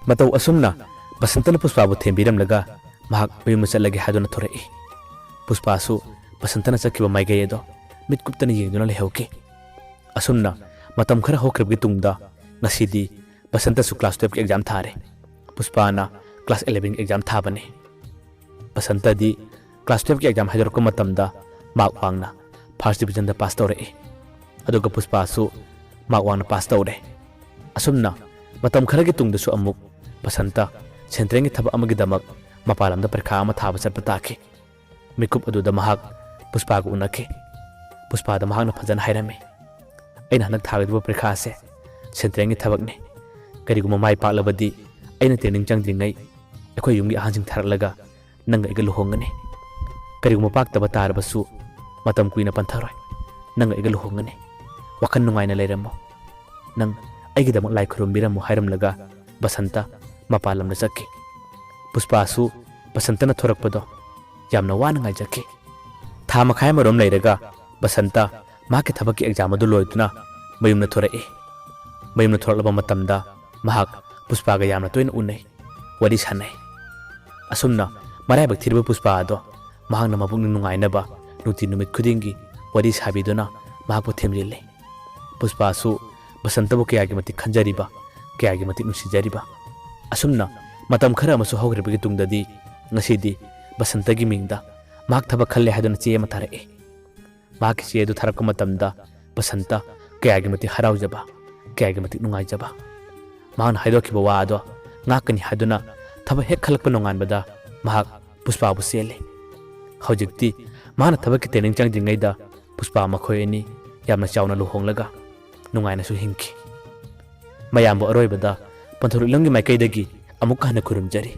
ꯃꯇꯧ ꯑꯁꯨꯝꯅ ꯕꯁꯟꯇꯅ ꯄꯨꯁꯄꯥꯕꯨ ꯊꯦꯝꯕꯤꯔꯝꯂꯒ ꯃꯍꯥꯛ ꯃꯌꯨꯝꯗ ꯆꯠꯂꯒꯦ ꯍꯥꯏꯗꯨꯅ ꯊꯣꯔꯛꯏ꯫ ꯄꯨꯁꯄꯥꯁꯨ ꯕꯁꯟꯇꯅ ꯆꯠꯈꯤꯕ ꯃꯥꯏꯀꯩ ꯑꯗꯣ ꯃꯤꯠ ꯀꯨꯞꯇꯅ ꯌꯦꯡꯗꯨꯅ ꯂꯩꯍꯧꯈꯤ꯫ ꯑꯁꯨꯝꯅ ꯃꯇꯝ ꯈꯔ ꯍꯧꯈ꯭ꯔꯕꯒꯤ ꯇꯨꯡꯗ ꯉꯁꯤꯗꯤ ꯕꯁꯟꯇꯁꯨ class twelve ꯀꯤ exam ꯊꯥꯔꯦ꯫ ꯄꯨꯁꯄꯥꯅ class eleven ꯒꯤ exam ꯊꯥꯕꯅꯤ꯫ ꯕꯁꯟꯇꯗꯤ class twelve ꯀꯤ exam ꯍꯥꯏꯗꯣꯔꯛꯄ ꯃꯇꯝꯗ mark ꯋꯥꯡꯅ first division ꯗ pass ꯇꯧꯔꯛꯏ꯫ ꯑꯗꯨꯒ ꯄꯨꯁꯄꯥꯁꯨ mark ꯋꯥꯡꯅ pass ꯇꯧꯔꯦ꯫ ꯑꯁꯨꯝꯅ ꯃꯇꯝ ꯈꯔꯒꯤ ꯇꯨꯡꯗꯁꯨ ꯑꯃꯨꯛ ꯕꯁꯟꯇ central ꯒꯤ ꯊꯕꯛ ꯑꯃꯒꯤꯗꯃꯛ ꯃꯄꯥꯟ ꯂꯝꯗ ꯄꯔꯤꯈꯥ ꯑꯃ ꯊꯥꯕ ꯆꯠꯄ ꯇꯥꯈꯤ꯫ ꯃꯤꯀꯨꯞ ꯑꯗꯨꯗ ꯃꯍꯥꯛ ꯄꯨꯁꯄꯥꯒ ꯎꯅꯈꯤ꯫ ꯄꯨꯁꯄꯥꯗ ꯃꯍꯥꯛꯅ ꯐꯖꯅ ꯍꯥꯏꯔꯝꯃꯤ, "ꯑꯩꯅ ꯍꯟꯗꯛ ꯊꯥꯒꯗꯕ ꯄꯔꯤꯈꯥ ꯑꯁꯦ central ꯒꯤ ꯊꯕꯛꯅꯤ꯫ ꯀꯔꯤꯒꯨꯝꯕ ꯃꯥꯏ ꯄꯥꯛꯂꯕꯗꯤ ꯑꯩꯅ training ꯆꯪꯗ꯭ꯔꯤꯉꯩ ꯑꯩꯈꯣꯏ ꯌꯨꯝꯒꯤ ꯑꯍꯟꯁꯤꯡ ꯊꯥꯔꯛꯂꯒ ꯅꯪꯒ ꯑꯩꯒ ꯂꯨꯍꯣꯡꯒꯅꯤ꯫ ꯀꯔꯤꯒꯨꯝꯕ ꯄꯥꯛꯇꯕ ꯇꯥꯔꯕꯁꯨ ꯃꯇꯝ ꯀꯨꯏꯅ ꯄꯟꯊꯔꯣꯏ꯫ ꯅꯪꯒ ꯑꯩꯒ ꯂꯨꯍꯣꯡꯒꯅꯤ꯫ ꯋꯥꯈꯜ ꯅꯨꯡꯉꯥꯏꯅ ꯂꯩꯔꯝꯃꯣ꯫ ꯅꯪ ꯑꯩꯒꯤꯗꯃꯛ ꯂꯥꯏ ꯈꯨꯔꯨꯝꯕꯤꯔꯝꯃꯣ" ꯍꯥꯏꯔꯝꯂꯒ ꯕꯁꯟꯇ ꯃꯄꯥꯟ ꯂꯝꯗ ꯆꯠꯈꯤ꯫ ꯄꯨꯁꯄꯥꯁꯨ ꯕꯁꯟꯇꯅ ꯊꯣꯔꯛꯄꯗꯣ ꯌꯥꯝꯅ ꯋꯥꯅ ꯉꯥꯏꯖꯈꯤ꯫ ꯊꯥ ꯃꯈꯥꯏ ꯑꯃꯔꯣꯝ ꯂꯩꯔꯒ ꯕꯁꯟꯇ ꯃꯍꯥꯛꯀꯤ ꯊꯕꯛꯀꯤ exam ꯑꯗꯨ ꯂꯣꯏꯗꯨꯅ ꯃꯌꯨꯝꯗ ꯊꯣꯔꯛꯏ꯫ ꯃꯌꯨꯝꯗ ꯊꯣꯔꯛꯂꯕ ꯃꯇꯝꯗ ꯃꯍꯥꯛ ꯄꯨꯁꯄꯥꯒ ꯌꯥꯝꯅ ꯇꯣꯏꯅ ꯎꯅꯩ, ꯋꯥꯔꯤ ꯁꯥꯟꯅꯩ꯫ ꯑꯁꯨꯝꯅ ꯃꯔꯥꯏꯕꯛ ꯊꯤꯔꯕ ꯄꯨꯁꯄꯥ ꯑꯗꯣ ꯃꯍꯥꯛꯅ ꯃꯕꯨꯛꯅꯤꯡ ꯅꯨꯡꯉꯥꯏꯅꯕ ꯅꯨꯡꯇꯤ ꯅꯨꯃꯤꯠ ꯈꯨꯗꯤꯡꯒꯤ ꯋꯥꯔꯤ ꯁꯥꯕꯤꯗꯨꯅ ꯃꯍꯥꯛꯄꯨ ꯊꯦꯝꯖꯤꯜꯂꯤ꯫ ꯄꯨꯁꯄꯥꯁꯨ ꯕꯁꯟꯇꯕꯨ ꯀꯌꯥꯒꯤ ꯃꯇꯤꯛ ꯈꯟꯖꯔꯤꯕ, ꯀꯌꯥꯒꯤ ꯃꯇꯤꯛ ꯅꯨꯡꯁꯤꯖꯔꯤꯕ꯫ ꯑꯁꯨꯝꯅ ꯃꯇꯝ ꯈꯔ ꯑꯃꯁꯨ ꯍꯧꯈ꯭ꯔꯕꯒꯤ ꯇꯨꯡꯗꯗꯤ ꯉꯁꯤꯗꯤ ꯕꯁꯟꯇꯒꯤ ꯃꯤꯡꯗ ꯃꯍꯥꯛ ꯊꯕꯛ ꯈꯜꯂꯦ ꯍꯥꯏꯗꯨꯅ ꯆꯦ ꯑꯃ ꯊꯥꯔꯛꯏ꯫ ꯃꯍꯥꯛꯀꯤ ꯆꯦ ꯑꯗꯨ ꯊꯥꯔꯛꯄ ꯃꯇꯝꯗ ꯕꯁꯟꯇ ꯀꯌꯥꯒꯤ ꯃꯇꯤꯛ ꯍꯔꯥꯎꯖꯕ, ꯀꯌꯥꯒꯤ ꯃꯇꯤꯛ ꯅꯨꯡꯉꯥꯏꯖꯕ꯫ ꯃꯍꯥꯛꯅ ꯍꯥꯏꯗꯣꯛꯈꯤꯕ ꯋꯥ ꯑꯗꯣ ꯉꯥꯛꯀꯅꯤ ꯍꯥꯏꯗꯨꯅ ꯊꯕꯛ ꯍꯦꯛ ꯈꯜꯂꯛꯄ ꯅꯣꯡꯉꯥꯟꯕꯗ ꯃꯍꯥꯛ ꯄꯨꯁꯄꯥꯕꯨ ꯆꯦꯜꯂꯤ꯫ ꯍꯧꯖꯤꯛꯇꯤ ꯃꯍꯥꯛꯅ ꯊꯕꯛꯀꯤ training ꯆꯪꯗ꯭ꯔꯤꯉꯩꯗ ꯄꯨꯁꯄꯥ ꯃꯈꯣꯏ ꯑꯅꯤ ꯌꯥꯝꯅ ꯆꯥꯎꯅ ꯂꯨꯍꯣꯡꯂꯒ ꯅꯨꯡꯉꯥꯏꯅꯁꯨ ꯍꯤꯡꯈꯤ꯫ ꯃꯌꯥꯝꯕꯨ ꯑꯔꯣꯏꯕꯗ ꯄꯟꯊꯧꯔꯛꯂꯝꯒꯤ ꯃꯥꯏꯀꯩꯗꯒꯤ ꯑꯃꯨꯛꯀ ꯍꯟꯅ ꯈꯨꯔꯨꯝꯖꯔꯤ꯫